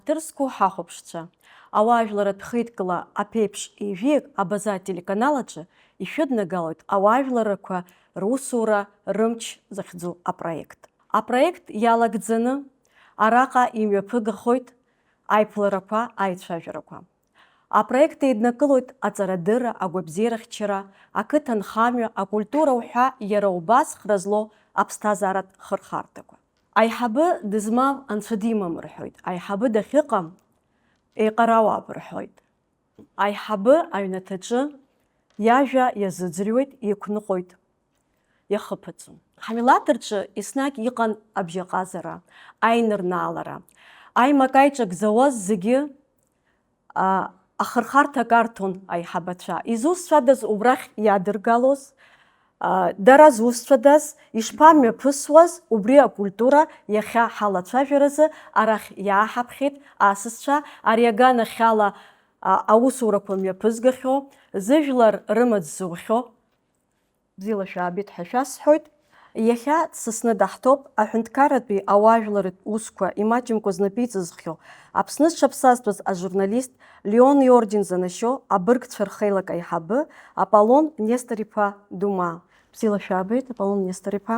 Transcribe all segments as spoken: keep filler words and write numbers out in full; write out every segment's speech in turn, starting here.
Ҭыр зқәу ҳахәаԥшцәа, ауаажәларратә хеидкыла аԥеиԥш ҩажәиак Абаза ателеканал аҿы ишәыднагалоит ауаажәларрақәа русура рымч захьӡу апроект. Апроект иалагӡаны араҟа имҩаԥыгахоит аиԥыларақәа, аицәажәарақәа. Апроект еиднакылоит аҵарадырра, агәабзиарахьчара, ақыҭанхамҩа, акультура уҳәа иара убас хра злоу аԥсҭазааратә хырхарҭақәа. Аиҳабы дызмам анцәа димам рҳәоит. Аиҳабы дахьыҟам еиҟарауаап рҳәоит. Аиҳабы аҩнаҭаҿы иажәа иазыӡырҩуеит, иқәныҟәоит, иахыԥаӡом. Ҳмилаҭ рҿы еснагь иҟан абжьаҟазара, аинырнаалара. Аимак-аиҿак зауаз зегьы, а, ахырхарҭак арҭон аиҳабацәа. Изусҭцәадаз убрахь иадыргалоз? А, дара зусҭцәадаз, ишԥамҩаԥысуаз убри акультура? Иахьа ҳалацәажәаразы арахь иааҳаԥхьеит асасцәа, ари аганахьала, а, аусурақәа мҩаԥызгахьоу, зыжәлар рымаҵ зухьоу. Бзиала шәаабеит ҳәа шәасҳәоит. Иахьа Сасны даҳҭоуп аҳәынҭқарратәи ауаажәларратә усқәа имаҷымкәа знапы иҵызххьоу, Аԥсны зҽаԥсазтәыз ажурналист, Леон иорден занашьоу абыргцәа рхеилак аиҳабы Аполлон Нестор-иԥа Дума. Бзиала шәаабеит, Аполлон Нестор-иԥа.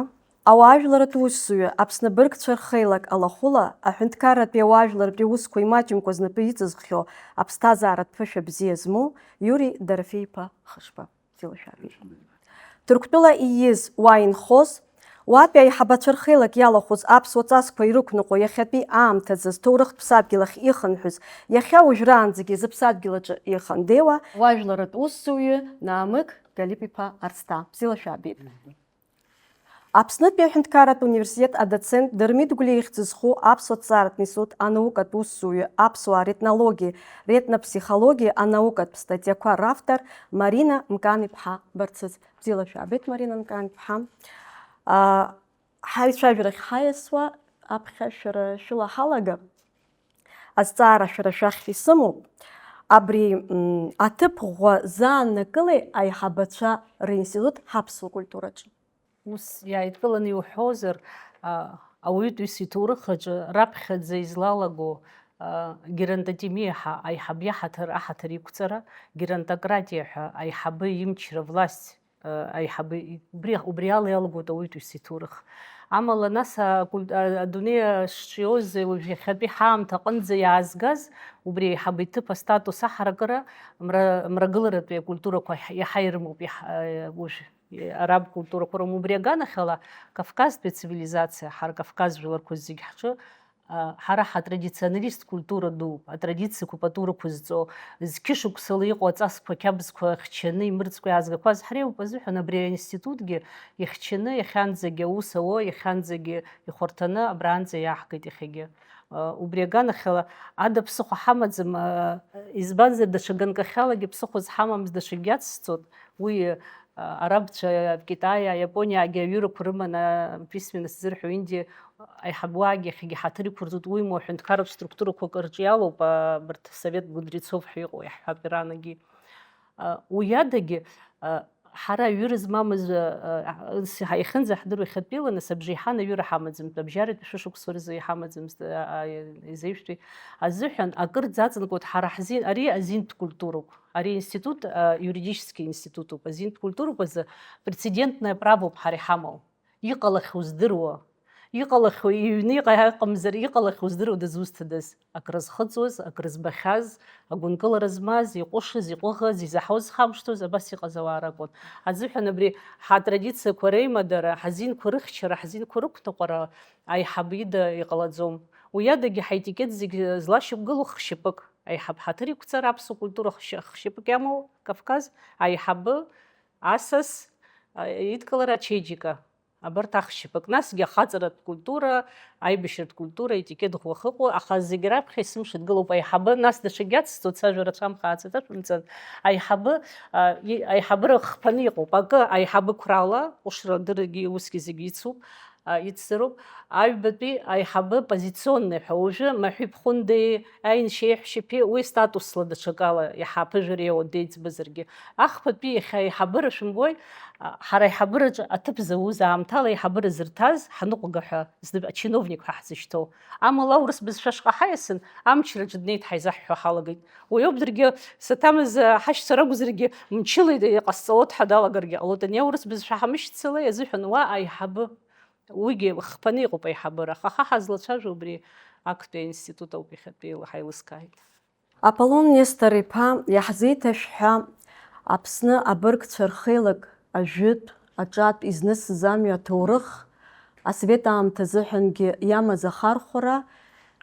Ауаажәларратә усзуҩы, Аԥсны абыргцәа рхеилак алахәыла, аҳәынҭқарратәи ауаажәларратәи усқәа имаҷымкәа знапы иҵызххьоу, аԥсҭазааратә ԥышәа бзиа змоу Иури Дорофеи-иԥа Хышба. Бзиала шәаабеит. Ҭырқәтәыла ииз уа инхоз, уатәи аиҳабацәа рхеилак иалахәыз аԥсуа ҵасқәа ирықәныҟәо иахьатәи аамҭазы зҭоурыхтә ԥсадгьыл ахь ихынҳәыз, иахьа уажәраанӡагьы зыԥсадгьыл аҿы ихандеиуа, уажәларратә усзуҩы Наамык Галип-иԥа Арсҭаа. Бзиала шәаабеит. Аԥснытәи аҳәынҭқарратә университет адоцент Дырмит Гәлиа ихьӡ зху аԥсуа ҭҵааратә институт анаукатә усзуҩы, аԥсуаа ретнологиеи ретнопсихологиеи анаукатә статиақәа равтор Марина Мкан-иԥҳа Барцыц. Бзиала шәаабеит, Марина Мкан-иԥҳа. Ҳаицәажәарахь ҳаиасуа, аԥхьа шәара шәыла ҳалага, азҵаара шәара шәахь исымоуп. Абри, м, аҭыԥ ӷәӷәа зааннакылеи аиҳабацәа ринститут ҳаԥсуа культураҿы? Ус иааидкыланы иуҳәозар, а, ауаҩытәыҩса иҭоурых аҿы раԥхьаӡа излалаго, а, геронтотемиа ҳәа аиҳаб иаҳаҭыр аҳаҭыр иқәҵара, геронтократиа ҳәа аиҳабы имчра, власть, а, аиҳабы и-, убри, убри ала иалагоит ауаҩытәыҩса иҭоурых. Амала нас акуль-, а, адунеи шиоз уажә иахьатәи ҳаамҭа аҟынӡа иаазгаз убри аиҳабы иҭыԥ астатус аҳаракыра мра-, мрагыларатәи акультурақәа иаҳ-, иаҳа ирымоуп, иаҳ-, а, уажә араб культурақәа роума. Убри аганахьала, Кавказтәи ацивилизациа, ҳара Кавказ жәларқәа зегь ҳҿы, а, ҳара ҳатрадиционалисттә культура дууп, атрадициақәа пату рықәызҵо, зқьышықәсала иҟоу аҵасқәа, ақьабзқәа хьчаны, имырӡкәа иаазгақәаз ҳреиуоуп. Азыҳәан абри аинститутгьы ихьчаны, иахьанӡагьы аус ауа, иахьанӡагьы ихәарҭаны абраанӡа иааҳгеит иахьагьы. А, убри аганахьала, ада ԥсыхәа ҳамаӡам, а, избанзар, даҽа ганкахьалагьы ԥсыхәа зҳамамыз даҽакгьы ацсҵоит. Уи, а, арабцәа, Китаи, Иапониаагьы аҩырақәа рыманы, письменность зырҳәо Индиа аиҳабуаагьы иахьагьы ҳаҭыр иқәырҵоит, уимоу аҳәынҭқарратә структурақәак рҿы иалоуп, а, абарҭ Совет мудрецов ҳәа иҟоу, иаҳҳәап, иранагьы. А, уи адагьы, а, ҳара аҩыра змамыз, а, а, с-, ҳа-, иахьынӡаҳдыруа иахьатәиала, нас абжеиҳан аҩыра ҳамаӡамызт, абжьаратәи шәышықәса рзы иҳамаӡамызт, а, а, изеижәтәи азыҳәан акырӡа аҵанакуеит ҳара ҳзин, ари азинтә культурақәа, ари институт, а, юридический институтуп, азинтә культурақәа азы прецедентное правоуп ҳара иҳамоу. Иҟалахьоу здыруа, иҟалахьоу, иҩны иҟа-, иҟамзар, иҟалахьоу здыруа дызусҭадаз? Акрызхыҵуаз, акрызбахьаз, агәынкылара змаз, иҟәышыз, иҟәыӷаз, изаҳауаз, зхамышҭуаз, абас иҟаз ауаа ракәын. Азыҳәан абри ҳатрадициақәа реимадара, ҳазинқәа рыхьчара, ҳазинқәа рықәныҟәара аиҳаб ида иҟалаӡом. Уи адагьы ҳаетикет зегь злашьақәгылоу хшьапык, аиҳаб ҳаҭыр иқәҵара, аԥсуа культура хшьа-, хшьапык иамоу Кавказ, аиҳабы, асас, а, идкылара ачеиџьыка. Абарҭ ахшьапык, насгьы ахаҵаратә культура, аибашьратә культура, аетикет ӷәӷәа ахьыҟоу, аха зегь раԥхьа исымшьҭгылоуп аиҳабы, нас даҽакгьы ацсҵоит, сажәа рацәамхааӡеит, ашәымҵан. Аиҳабы, а, и-, аиҳабыра хԥаны иҟоуп, акы аиҳабы қәрала, ҟәышра дыррагьы усгьы зегь ицуп, Ицзароуп, аҩбатәи аиҳабы позиционный ҳәа, уажәы Маҳәи Ԥхәындеи аиншьеиҳәшьаԥи уи статусла даҽакала иаҳа аԥыжәара иоуа деиҵбызаргьы. Ахԥатәи иахьа аиҳабыра шәымбои, ҳара аиҳабыраҿы аҭыԥ зауз аамҭала аиҳабыра зырҭаз ҳаныҟәга ҳәа зны ачиновник ҳәа ҳзышьҭоу. Амала аурыс бызшәа шҟа ҳаиасын, амчраҿы днеит ҳаизаҳҳәо ҳалагеит. Уи ауп даргьы саҭамыз ҳашьцәа ракәзаргьы мчыла иҟасҵалоит ҳәа далагаргьы ҟалоит. Ани аурыс бызшәа ҳамышьцылеи азыҳәан уа аиҳабы. Уигьы хԥаны иҟоуп аиҳабыра, аха ҳа ҳазлацәажәо убри актәи аинститут ауп иахьатәи ҳаилыскааит. Аполлон Нестор-иԥа иаҳзеиҭашәҳәа, Аԥсны абыргцәа рхеилак ажәытә, аҿатә изнысыз амҩа аҭоурых, асовет аамҭа азыҳәангьы иамаз ахархәара,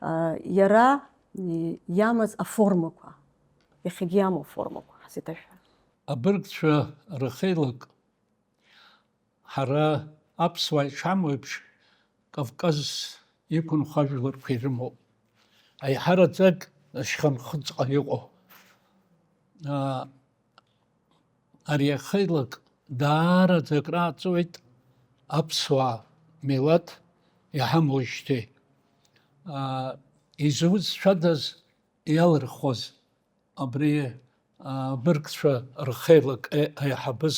а, иара и-, иамаз аформақәа, иахьагьы иамоу аформақәа ҳзеиҭашәҳәа. Абыргцәа рхеилак Ҳара аԥсуаа ишҳамоу еиԥш, Кавказ иқәынхо ажәларқәа ирымоуп. Аиҳараӡак ашьханхыҵҟа иҟоу. Аа, ари ахеилак даараӡа акрааҵуеит аԥсуаа милаҭ иҳамоуижьҭеи. Аа, изузцәадаз иалырхуаз абри, аа, абыргцәа рхеилак, е-, аиҳабыз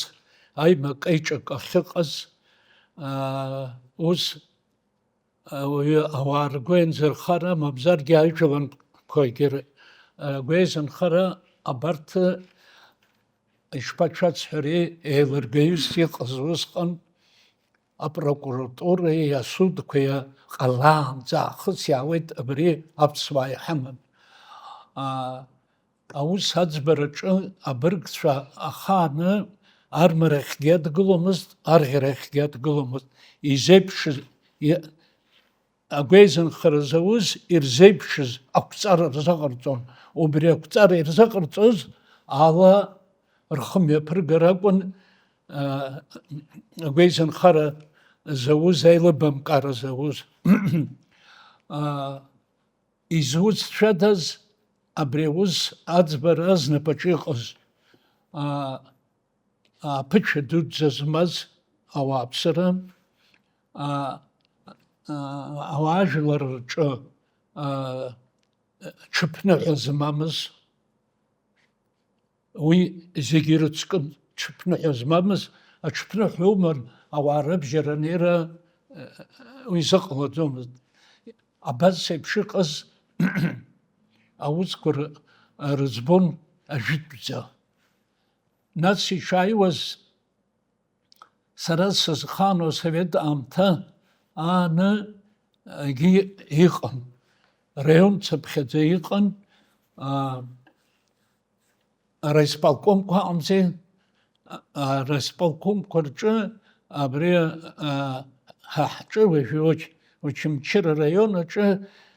аимак-еиҿак ахьыҟаз, аа, ус, ауаҩы, ауаа ргәеинзырхара, мамзаргьы ажәлантәқәагьы р-, ргәеизынхара абарҭ ишԥацәацҳәари, еилыргаҩыс иҟаз усҟан апрокуратуреи асудқәеи ҟалаанӡа аахыс иаауеит абри аԥсуаа иҳаман. Аа, аус аӡбараҿы абыргцәа ахааны армарахьгьы адгыломызт, арӷьарахьгьы адгыломызт. Изеиԥшыз, и-, агәеизынхара зауз ирзеиԥшыз ақәҵара рзыҟарҵон. Убри ақәҵара ирзыҟарҵоз ала рхы мҩаԥыргар акәын, аа, агәеизынхара зауз, аилыбамкаара зауз. Аа, изузцәадаз абри аус аӡбара знапаҿы иҟаз, аа, аԥышәа дуӡӡа змаз ауааԥсыра, аа, аа, ауаажәлар рҿы, аа, ҽыԥныҳәа змамыз, уи зегьы ирыцкын, ҽыԥныҳәа змамыз, аҽыԥныҳәа уман, ауаа рыбжьара анеира, уи зыҟалаӡомызт. Абас еиԥш иҟаз аусқәа ры-, рыӡбон ажәытәӡа. Нас ишааиуаз, сара сызхану асовет аамҭа ааны егьи иҟан, раион цыԥхьаӡа иҟан, аа, араисполкомқәа аҟамзи, а-, араисполкомқәа рҿы абри, аа, ҳа ҳҿы уажәы Уч-, Очамчыра араион аҿы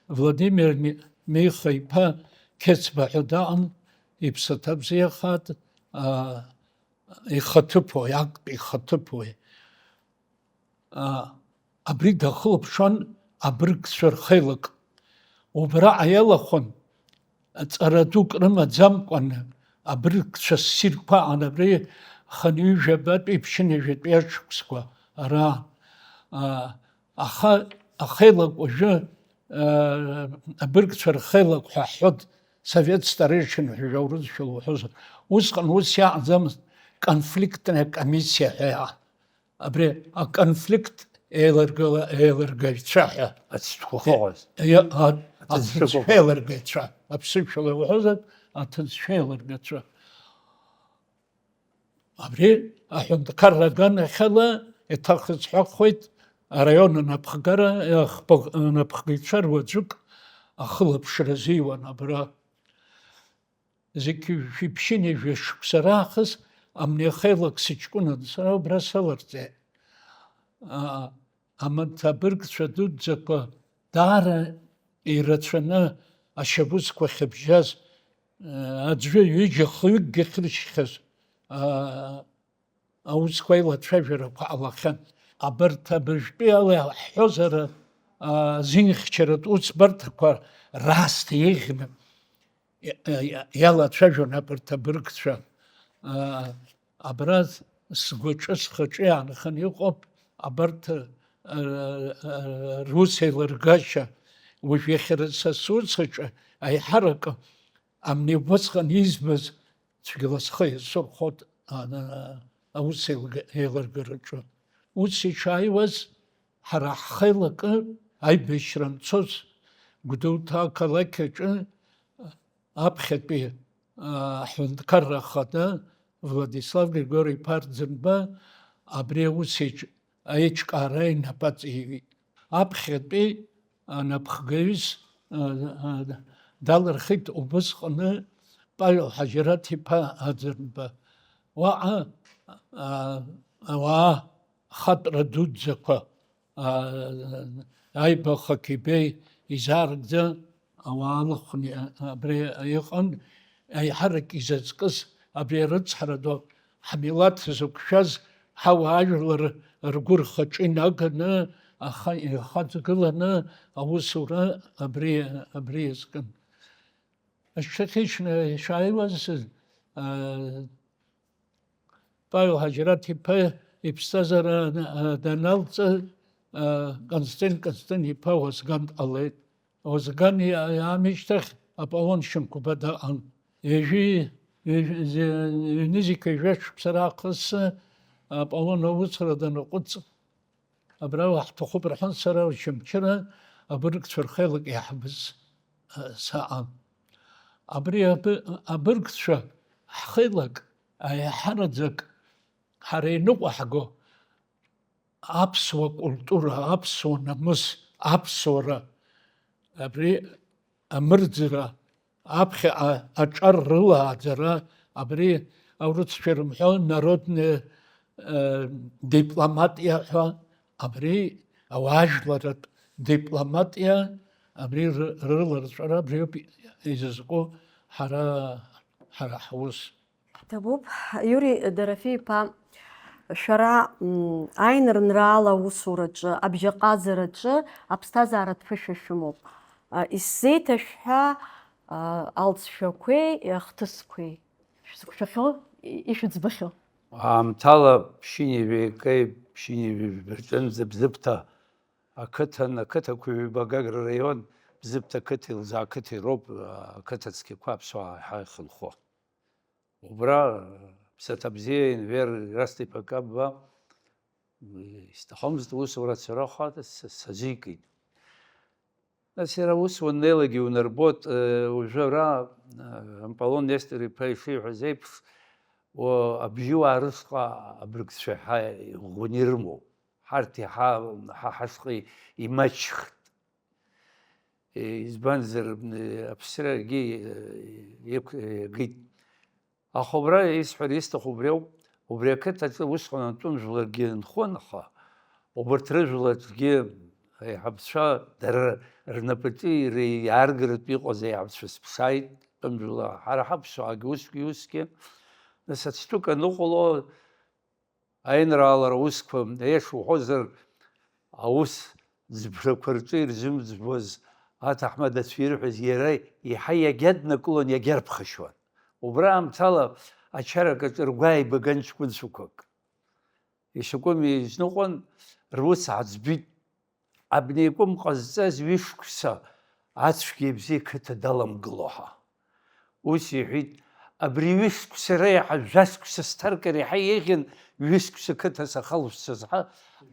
Владимир Ми-, Миха иԥа Қьецба ҳәа даҟан, иԥсаҭа бзиахааит, аа, ихаҭыԥуаҩ, актәи ихаҭыԥуаҩ. А, абри дахылаԥшуан абыргцәа рхеилак. Убраҟа иалахәын, ҵара дук рымаӡамкәан, абыргцәа ссирқәа аан абри хынҩажәабатәи ԥшьынҩажәатәи ашықәсқәа ара. А, аха ахеилак уажәы, а, абыргцәа рхеилак ҳәа ҳҳәоит, совет старейшин ҳәа жәаурыцәала уҳәозар. Усҟан ус иаҟаӡамызт, конфликтная комиссия ҳәа иаҟан. Абри аконфликт еилыргала-, еилыргаҩцәа ҳәа. Ацәқәа хыҟаз. Иа-, а-, Аҭыӡшәа аҭыӡшәа еилыргаҩцәа. Аԥсышәала иуҳәозар, аҭыӡшәа еилыргаҩцәа. Абри аҳәынҭқарра аганахьала иҭахызҳәахуеит араион анапхгара, ахԥа-, анапхгаҩцәа руаӡәык ахылаԥшра азиуан абра. Зқьи жәшәи ԥшьынҩажәа шықәса раахыс амни ахеилак сыҷкәынан сара убра саларҵеит. Аа, амаҭәа абыргцәа дуӡӡақәа даара ирацәаны ашьабысқәа ахьыбжьаз, аа, аӡәы ҩыџьа хҩыкгьы ахьыршьхьаз, аа, аусқәа аилацәажәарақәа ҟалахьан. Абарҭ абыржәтәи ала иаҳҳәозар, аа, зинхьчаратә усбарҭақәа раасҭа еиӷьны иа-, иа-, иалацәажәон абарҭ абыргцәа. Аа, абра сгәаҿы, схаҿы иаанханы иҟоуп абарҭ, рус еилыргашьа, уажә иахьа са сус аҿы аиҳарак амни убысҟан избаз цәгьала схы иасырхәот аус еилга-, еилыргараҿы. Ус ишааиуаз, ҳара ҳхеилакы аибашьра анцоз, Гәдоуҭа ақалақь аҿы аԥхьатәи, аа, ҳҳәынҭқарра ахада Владислав Григори-иԥа Арӡынба абри аус еиҿ-, аиҿкаара инапы аҵеиҩит. Аԥхьатәи анапхгаҩыс, аа, далырхит убысҟаны Павел Ҳаџьараҭ-иԥа Арӡынба. Уаҟа, аа, ауаа ахатәра дуӡӡақәа, аа, аибахак ибеи изааргӡа ауаа алахәны абри иҟан, аиҳарак изаҵкыс абри арыцҳара ду ҳмилаҭ зықәшәаз ҳауаажәлар ргәы рхаҿы инаганы, аха ихаҵгыланы аусура абри, абри иазкын. Ашьҭахьшь-, шааиуаз, аа, Павел Ҳаџьараҭ-иԥа иԥсҭазаара, а, даналҵы, а, Константин Константин-иԥа Уазган дҟалеит. Уазган иа-, иаамышьҭахь Аполлон Шьынқәба даҟан. Ҩажәи, ҩажәи, ҩ-, ҩнызқьи жәа шықәса раахыс Аполлон аусура данаҟәыҵ, абра уаҳҭахуп рҳәан, сара Очамчыра абыргцәа рхеилак иаҳбыз, а, саҟан. Абри абы-, абыргцәа ҳхеилак аиҳараӡак ҳара иныҟәаҳго аԥсуа культура, аԥсуа намыс, аԥсуара, абри амырӡра, аԥхьаҟа аҿар рылааӡара, абри аурысцәа ирымҳәо народная, э, дипломатиа ҳәа, абри ауаажәларратә дипломатиа, абри ры-, рыларҵәара абриоуп изызку ҳара, ҳара ҳус. Ҭабуп, Иури Дорофеи-иԥа, шәара, м, аинрынраала аусураҿы, абжьаҟазараҿы аԥсҭазааратә ԥышәа шәымоуп. А, исзеиҭашәҳәа, а, алҵшәақәеи ахҭысқәеи шәзықәшәахьоу, и-, ишәыӡбахьоу? Аамҭала ԥшьынҩажәи акеи ԥшьынҩажәи жәбарҵәынӡа Бзыԥҭа ақыҭан, ақыҭақәа ҩба Гагра раион, Бзыԥҭа ақыҭеи Лза ақыҭеи роуп, а, ақыҭа цқьақәа аԥсуаа еиҳа ихынҳәуа. Убра Ԥсаҭа бзиа Енвер Ерасҭ-иԥа Каба, исҭахымызт усура ацәараха, са-, сазикит. Нас иара ус уаннеилак иунарбоит, э, уажәы ара, э, Амполон Нестор-иԥа ишиҳәаз еиԥш, уа-, абжьыуаа рышҟа абыргцәа еиҳа иӷәӷәаны ирымоуп. Ҳарҭ еиҳа, ҳа ҳашҟа имаҷхт. Избанзар, аԥсрагьы иқә-, иагеит. Аха убра исҳәар исҭаху убри ауп, убри ақыҭаҿы усҟан атәым жәларгьы нхон, аха убарҭ рыжәларгьы аиҳабцәа дара рнапаҿы иара иааргаратә иҟаз аиҳабцәа сыԥшааит, тәым жәла, ҳара ҳаԥсуаагьы усгьы, усгьы, нас ацәтәык аныҟало, аинраалара аусқәа, аиаша уҳәозар, аус ӡбрақәа рҿы ирзымӡбуаз аҭаҳмадацәа ирҳәаз иара иаҳа иагьаднакылон, иагьарԥхашьуан. Убра аамҭала ачаракаҿы ргәы ааибаган ҷкәынцәақәак. Ишакәым еизныҟәан, рус ааӡбит. Абни акәым ҟазҵаз ҩышықәса ацәгьа ибзиа қыҭа даламгыло ҳәа. Ус иҳәит, абри ҩышықәса реиҳа жәашықәса сҭаркыр иаҳа еиӷьын, ҩышықәса қыҭа сахалшәцаз ҳәа,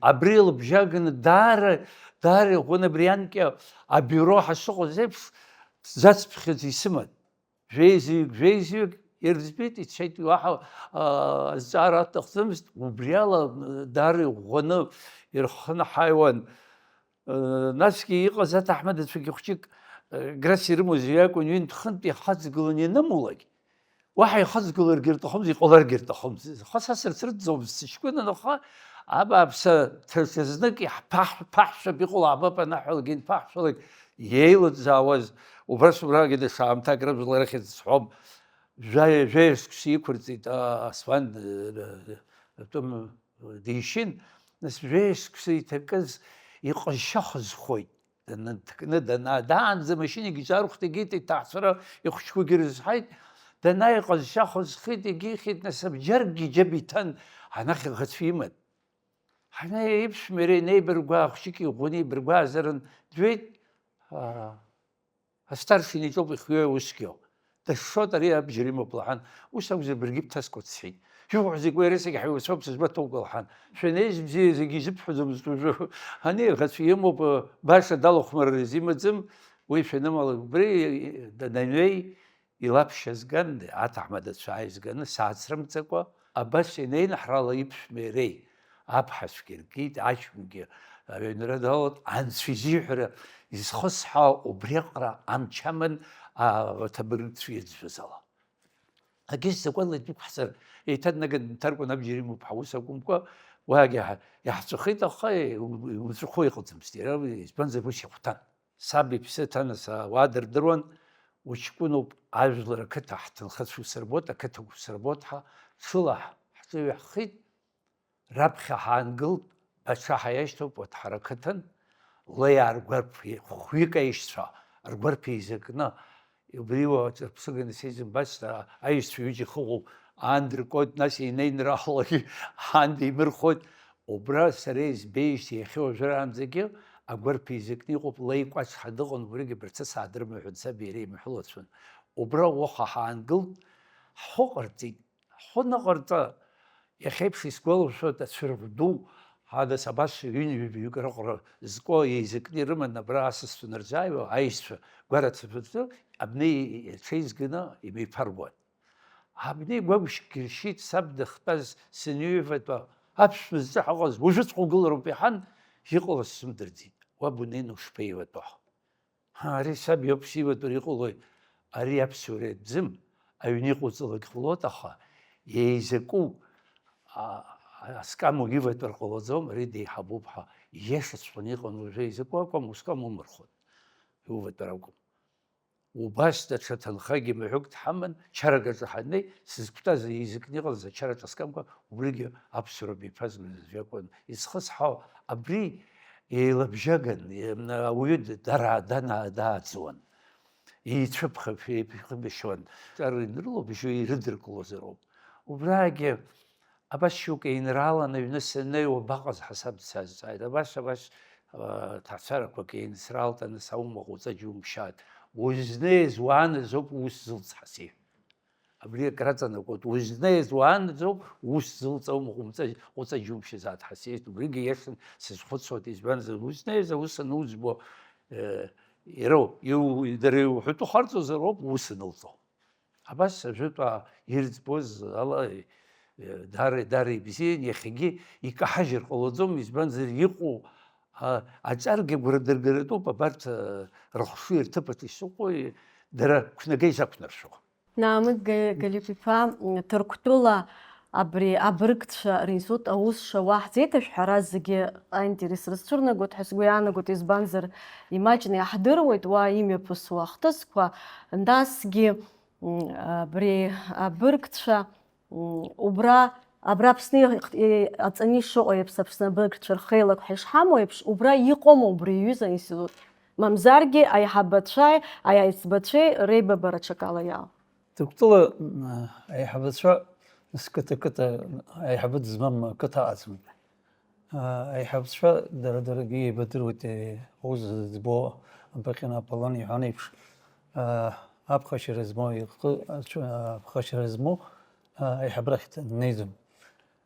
абри лыбжьаганы даара, даара иӷәӷәаны абри анкьа абиуро ҳа сыҟаз еиԥш, сзацԥхьаӡа исыман. Жәеизҩык, жәеизҩык ирӡбеит, ицеит, уаҳа, аа, азҵаара аҭахӡамызт, убриала, даара иӷәӷәаны ирхнаҳаиуан. Насгьы иҟаз аҭаҳмадацәагьы хәҷык, грас ирымоу аӡәы иакәын, ҩынтә-хынтә ихаҵгыланы ианымулак, уаҳа ихаҵгыларгьы рҭахымзи, иҟаларгьы рҭахымзи. Аха са сырцрыҵӡомызт сыҷкәынан, аха абааԥсы, ҭаҽа знык иаҳԥаҳ-, ԥаҳшәап, иҟало аабап анаҳәалак, инԥаҳшәалак, иеилыҵзаауаз, убас убрагьы даҽа аамҭак рыбжала рыхьӡ сҳәом, жәаҩа-, жәаҩа шықәса иқәырҵеит, а-, Аслан, э, э, атәым, э, дишьын, нас жәаҩа шықәса иҭакыз иҟазшьа хызхоит. Данҭкны, дана-, даанӡа амашьынагьы иҿархәт, егьит, иҭаацәара ихәыҷқәагьы рызҳаит, данааи иҟазшьа хызхит, егьихьит, нас абџьаргьы џьаб иҭан, анахь аӷацәа иман. Ҳанеиԥшәма иара инеибыргәаа, хәҷык иӷәӷәаны еибыргәаазарын, дҩеит, аа, астаршина иҿоуп ихҩоу усгьы. Дышшоит, ари абџьар имоуп лҳәан, ус акәзар баргьы бҭаскуа дсҳәеит. Шәыхәыҷ зегь уи арысагьы ҳаиуацәоуп, сызгәаҭоуп лҳәан. Шәанеизбзиа зегьы изыбҳәаӡомызт уажәы. Ани аӷацәа имоуп, баша далахәмарраз имаӡам, уи шәанымала убри данаҩеи, илаԥшьа зган, аҭаҳмадацәа ааизганы, саацрымҵакәа, абас инеины ҳрала иԥшәма иареи, аԥҳацәгьа иркит, аҷкәынгьы аҩнра далалт, анцәа изиҳәара изхысҳәаау убриаҟара амч аман, а, аҭабыргцәа иаӡәӡәаз ала. Агьыс закәанла идәықәҳҵар, еиҭанаган дҭаркуан абџьар имоуп ҳәа ус акәымкәа, уаагьы ҳа-, иаҳҵәахит, аха, е, у-, уҵәахо иҟаӡамызт иара, избанзар, ус ихәҭан. Саб иԥсы ҭанасаа уа дырдыруан, уҷкәыноуп, ажәлар ақыҭа ҳҭынхацәа усырбот, ақыҭа усырбот ҳәа, ҽыла ҳ-, ҳҿыҩаҳхит, раԥхьа ҳаангылт, Баҭра ҳаиашьҭоуп, уаҭ ҳара ақыҭан, леиаа ргәарԥ, хәҩык аишьцәа ргәарԥ еизакны, убри уа ҿырԥшыганы сеизымбацт, а-, аишьцәа ҩыџьа ихыҟоуп, аан дыркуеит, нас инеинраалак аан деимырхоит, убра сара избеижьҭеи иахьа уажәраанӡагьы агәарԥ еизакны иҟоуп, леи кәач ҳәа дыҟан, убригьы абарҭ саадырмыҳәан, саби иареи имҳәылацәан. Убра уаха ҳаангылт, ҳхәы ҟарҵеит. Ҳхәы аныҟарҵа, иахьеиԥш исгәалашәоит ацәырӷә ду, ҳадас абас ҩынҩажәаҩык рыҟара зку еизакны ирыман абра асасцәа нарзааиуа аишьцәа гәараҭаҩцәа абни иҽеизганы имеиԥаргон. Абни гәагәшьк иршьит саб дахьтәаз сынҩеиватәа, аԥшәма зҿы ҳаҟаз уажәыҵәҟьа угылароуп иҳәан, иҟалаз сымдырӡеит. Уаб унеины ушԥеиуатәа? Ари саб иоуп сиватәар иҟалои? Ари аԥсуара иатәӡам, аҩны иҟоуҵалак ҟалоит, аха еизаку, а, а, аскаму иватәар ҟалаӡом, ари деиҳабуп ҳәа ииашаҵәҟьаны иҟан уажәы еизаку акәым, ускам умырхәон, иуватәар акәым. Убас даҽа ҭынхагьы маҳәык дҳаман, чарак аҿы ҳаннеи, сызқәтәаз еизакны иҟалаз ачара ҿаскамкәа, убригьы аԥсуара мҩаԥазгоз аӡә иакәын изхысҳәаау, абри еилабжьаган, е-, ауаҩы д-, дара-, дана-, дааӡуан, еицәыԥхашәа-, еиԥхьыбашьуан, ҿар инрылоу бжьы ирыдыркылозароуп. Убраагьы абас шьоук еинраалан аҩны саннеиуа, баҟаз ҳәа саб дсазҵааит. Абас, абас, а, ҭаацәарақәак еинсраалт, аны саумаҟа уҵа џьумшьааит. Узнеиз уааназоуп ус зылҵ ҳәа сеиҳәеит. Абри акраҵанакуеит, узнеиз уаанӡоуп, ус зылҵ аума, уҵа, уҵа џьумшьазааит ҳәа сеиҳәеит, убригьы иашан сазхәыцуеит, избанзар, узнеиз аус ануӡбо, э, ироу, иу-, дара иуҳәатәы харҵозар ауп ус анылҵо. Абас ажәытәаа ирӡбоз ала, э, даара, даара ибзиан, иахьагьы икаҳажьыр ҟалаӡом, избанзар, иҟоу, а, аҿаргьы агәра дыргаратәуп, абарҭ, э, рыхшыҩ рҭыԥаҿ ишыҟоу, э, дара қәнага изақәнаршәо. Наамык Га-, Галиԥ-иԥа, м, Ҭырқәтәыла абри абыргцәа ринститут аус шауа ҳзеиҭашәҳәара зегьы аинтерес рызцәырнагоит ҳәа сгәы иаанагоит, избанзар, имаҷны иаҳдыруеит уа имҩаԥысуа ахҭысқәа, насгьы, м, абри абыргцәа, м, убра, абра Аԥсны иҟ-, и-, аҵаны ишыҟоу еиԥш, Аԥсны абыргцәа рхеилак ҳәа ишҳамоу еиԥш, убра иҟоума убри иҩыза аинститут? Мамзаргьы аиҳабацәеи аиҵбацәеи реибабара ҽакала иалоу. Ҭырқәтәыла, м, аиҳабацәа, нас, қыҭа-қыҭа аиҳабы дызмам қыҭа ыҟаӡам. А, аиҳабацәа дара-дарагьы еибадыруеит, е, аус зыӡбо, абаҟьан Аполлон иҳәан еиԥш, а, аԥхашьара змоу ихы, ацәа-, аԥхашьара змоу, а, аиҳабрахь днеиӡом.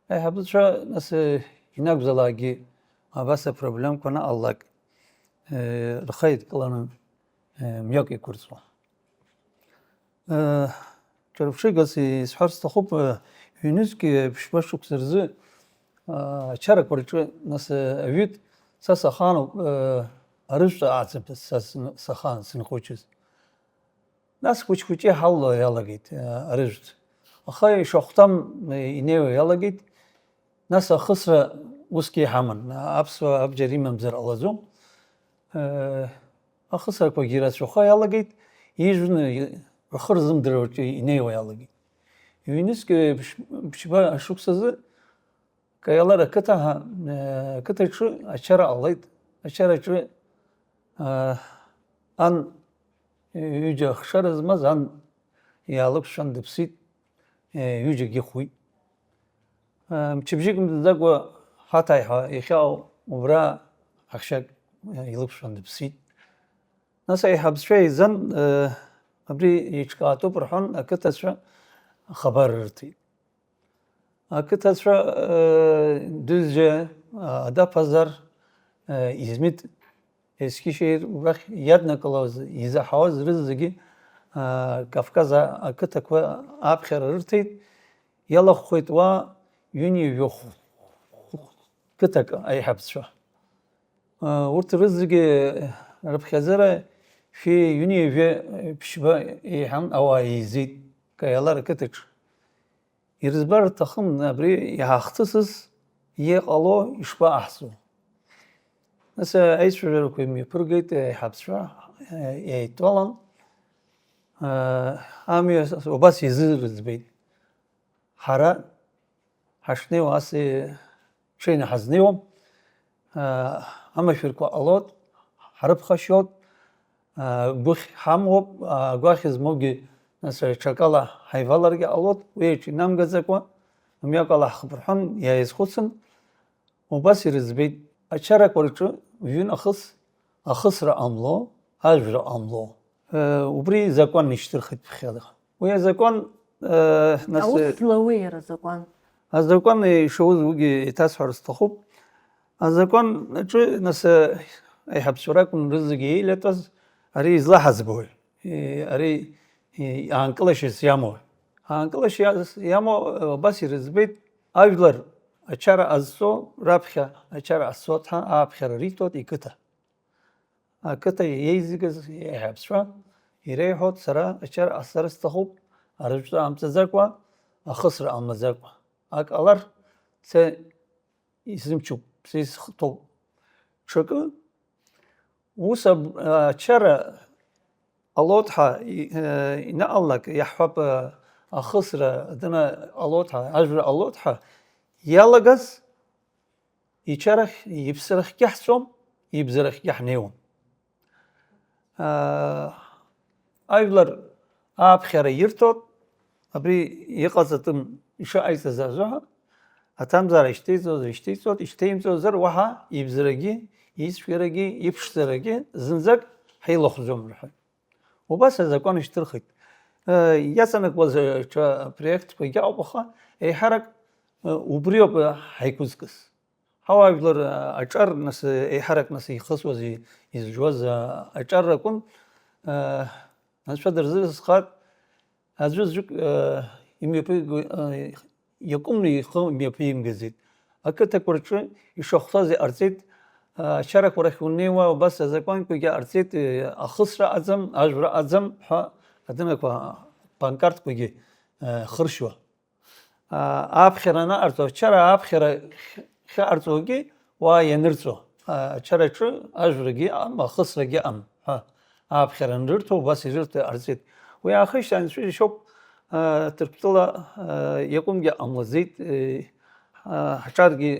Аиҳабацәа, нас, э, ианакәзаалакгьы абас апроблемқәа анаҟалалак, э, рхы еидкыланы, э, мҩак иқәырҵуан. Э, ҿырԥшыгас исҳәар сҭахуп, э, ҩнызқь, э, ԥшьба шықәса рзы, э, ачарақәа рҿы, нас, э, аҩыт, са сахаануп, э, арыжәтә ааӡамҭа са сн-, сахаан сынхәыҷыз. Нас хәыҷ-хәыҷы иҳалало иалагеит, а, арыжәтә. Аха ишахәҭам, а, инеиуа иалагеит. Нас ахысра усгьы иҳаман. Аԥсуаа абџьар имамзар ҟалаӡом. А, ахысрақәагьы ирацәахо иалагеит. Ижәны рхы рзымдыруа рҿы инеиуа иалагеит. Ҩнызқь ԥшь-, ԥшьба ашықәсазы Каиалар ақыҭа, э, ақыҭаҿы ачара ҟалеит. Ачараҿы, э, ан, ҩыџьа ахшара змаз ан иаалықәшәан дыԥсит, э, ҩыџьагьы хәит. Э, мчыбжьык мыӡӡакәа Ҳаҭаиҳа иахьа убра ахшьак илықәшәан дыԥсит. Нас аиҳабацәа еизан, э, абри еиҿкаатәуп рҳәан, ақыҭацәа ахабар рырҭеит. Ақыҭацәа, э, Дәыӡәа, Адаԥазар, э, Измит Ескишеир убрахь иаднакылауаз, изаҳауаз рызегьы, э, Кавказ ақыҭақәа аԥхьара рырҭеит, иалахәхеит уа ҩынҩажәа қыҭак аиҳабацәа. Урҭ рызегьы рыԥхьаӡара шәи ҩынҩажәи ԥшьба еиҳан ауаа еизеит, Каиалар ақыҭаҿы. Ирызбар рҭахын абри иаҳахҭысыз иҟало ишԥаҟаҳҵо. Нас аицәажәарақәа имҩаԥыргеит аиҳабацәа, еидтәалан, амҩа убас изырӡбеит. Ҳара ҳашнеиуа ас ҽеины ҳазнеиуам, амашәырқәа ҟалоит, ҳрыԥхашьоит, гәыхь ҳамоуп, агәаӷь змоугьы, нас, ҽакала ҳаиваларгьы ҟалоит, уи аҿы инамгаӡакәа, мҩакала ҳхыԥырҳәан иааизхәыцын, убас ирыӡбеит, ачарақәа рҿы ҩынахыс ахысра ҟамло, ажәра ҟамло. Э, убри закәан ишьҭырхит ԥхьаҟа. Уи азакәан, э, нас, Аус злауеи иара азакәан? Азакәан ишауз уигьы еиҭасҳәар сҭахуп. Азакәан аҿы, нас, э, аиҳабацәа ракәын рызегьы еилатәаз, ари излаҳаӡбои? Э, ари, э, аанкылашьас иамои? Аанкылашьас иамоу, э, абас ирыӡбеит, ажәлар ачара ҟазҵо раԥхьа ачара ҟазҵо ҳәа ааԥхьара риҭоит иқыҭа. Ақыҭа иеизигаз аиҳабацәа иреиҳәоит, сара ачара ҟасҵар сҭахуп, арыжәтәра ҟамҵаӡакәа, ахысра ҟамлаӡакәа. Ак ҟалар, са исымчуп, са исхыҭоуп. Ҽакы, ус аб-, ачара ҟалоит ҳәа и-, э, инаҟалалак, иаҳҳәап, э, ахысра, адына ҟалоит ҳәа, ажәра ҟалоит ҳәа иалагаз, ичарахь, иԥсрахьгьы ҳцом, ибзарахьгьы ҳнеиуам. Аа, ажәлар ааԥхьара ирҭоит, абри иҟаҵатәым ишыҟаиҵаз азыҳәа, аҭамзаара ишьҭеиҵозар ишьҭеиҵоит, ишьҭеимҵозар уаҳа ибзарагьы, ицәгьарагьы, иԥшӡарагьы зынӡак ҳаилахәӡом рҳәоит. Убас азакәан ишьҭырхит. Э, иаҵанакуаз, э, ҽа проектқәагьы ауп, аха еиҳарак, э, убриоуп, э, ҳаиқәызкыз. Ҳауаажәлар, э, аҿар нас, э, еиҳарак нас ихысуаз, и-, изжуаз, э, аҿар ракәын, э, анцәа дырзыҟаҵахт, аӡәы-аӡәык, э, имҩаԥиго-, э, иакәымны ихы мҩаԥимгаӡеит. Ақыҭақәа рҿы ишахәҭаз иҟарҵеит, ачарақәа рахь унеиуа убас азакәанқәагьы ҟарҵеит, ахысра аӡам, ажәра аӡам ҳәа адынақәа, панкартқәагьы, хыршьуа. Аԥхьара анаҟарҵо, ачара аԥхьара ахьыҟарҵогьы уа ианырҵо, ачараҿы ажәрагьы ыҟам, ахысрагьы ыҟам ҳәа. Ааԥхьара анрырҭо, убас ирырҭо иҟарҵеит. Уи аахижьҭеи анцәа иџьшьоуп, аа, Ҭырқәтәыла, аа, иакәымгьы ҟамлаӡеит, аа, ҳаҿаргьы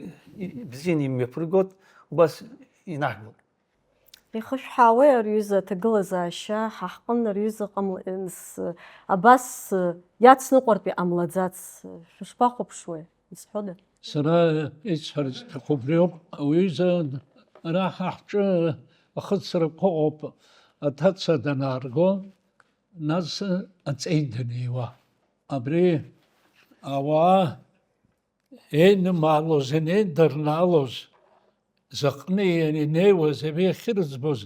бзианы имҩаԥыргоит, убас инаҳгылт. Ихышәҳаауеи ари аҩыза аҭагылазаашьа, ҳа ҳҟын ари аҩыза ҟамла-, с-, абас, иацныҟәартә иҟамлаӡац, шәышԥахәаԥшуеи? Изҳәода? Сара исҳәарц сҭахуп убриоуп, ауаҩыза ара ҳа ҳҿы ахыцрақәа ыҟоуп, аҭаца данаарго, нас аҵеи даниуа. Абри ауаа еинымаалоз, инеидырнаалоз, зыҟны инеиуаз, абри ахьырыӡбоз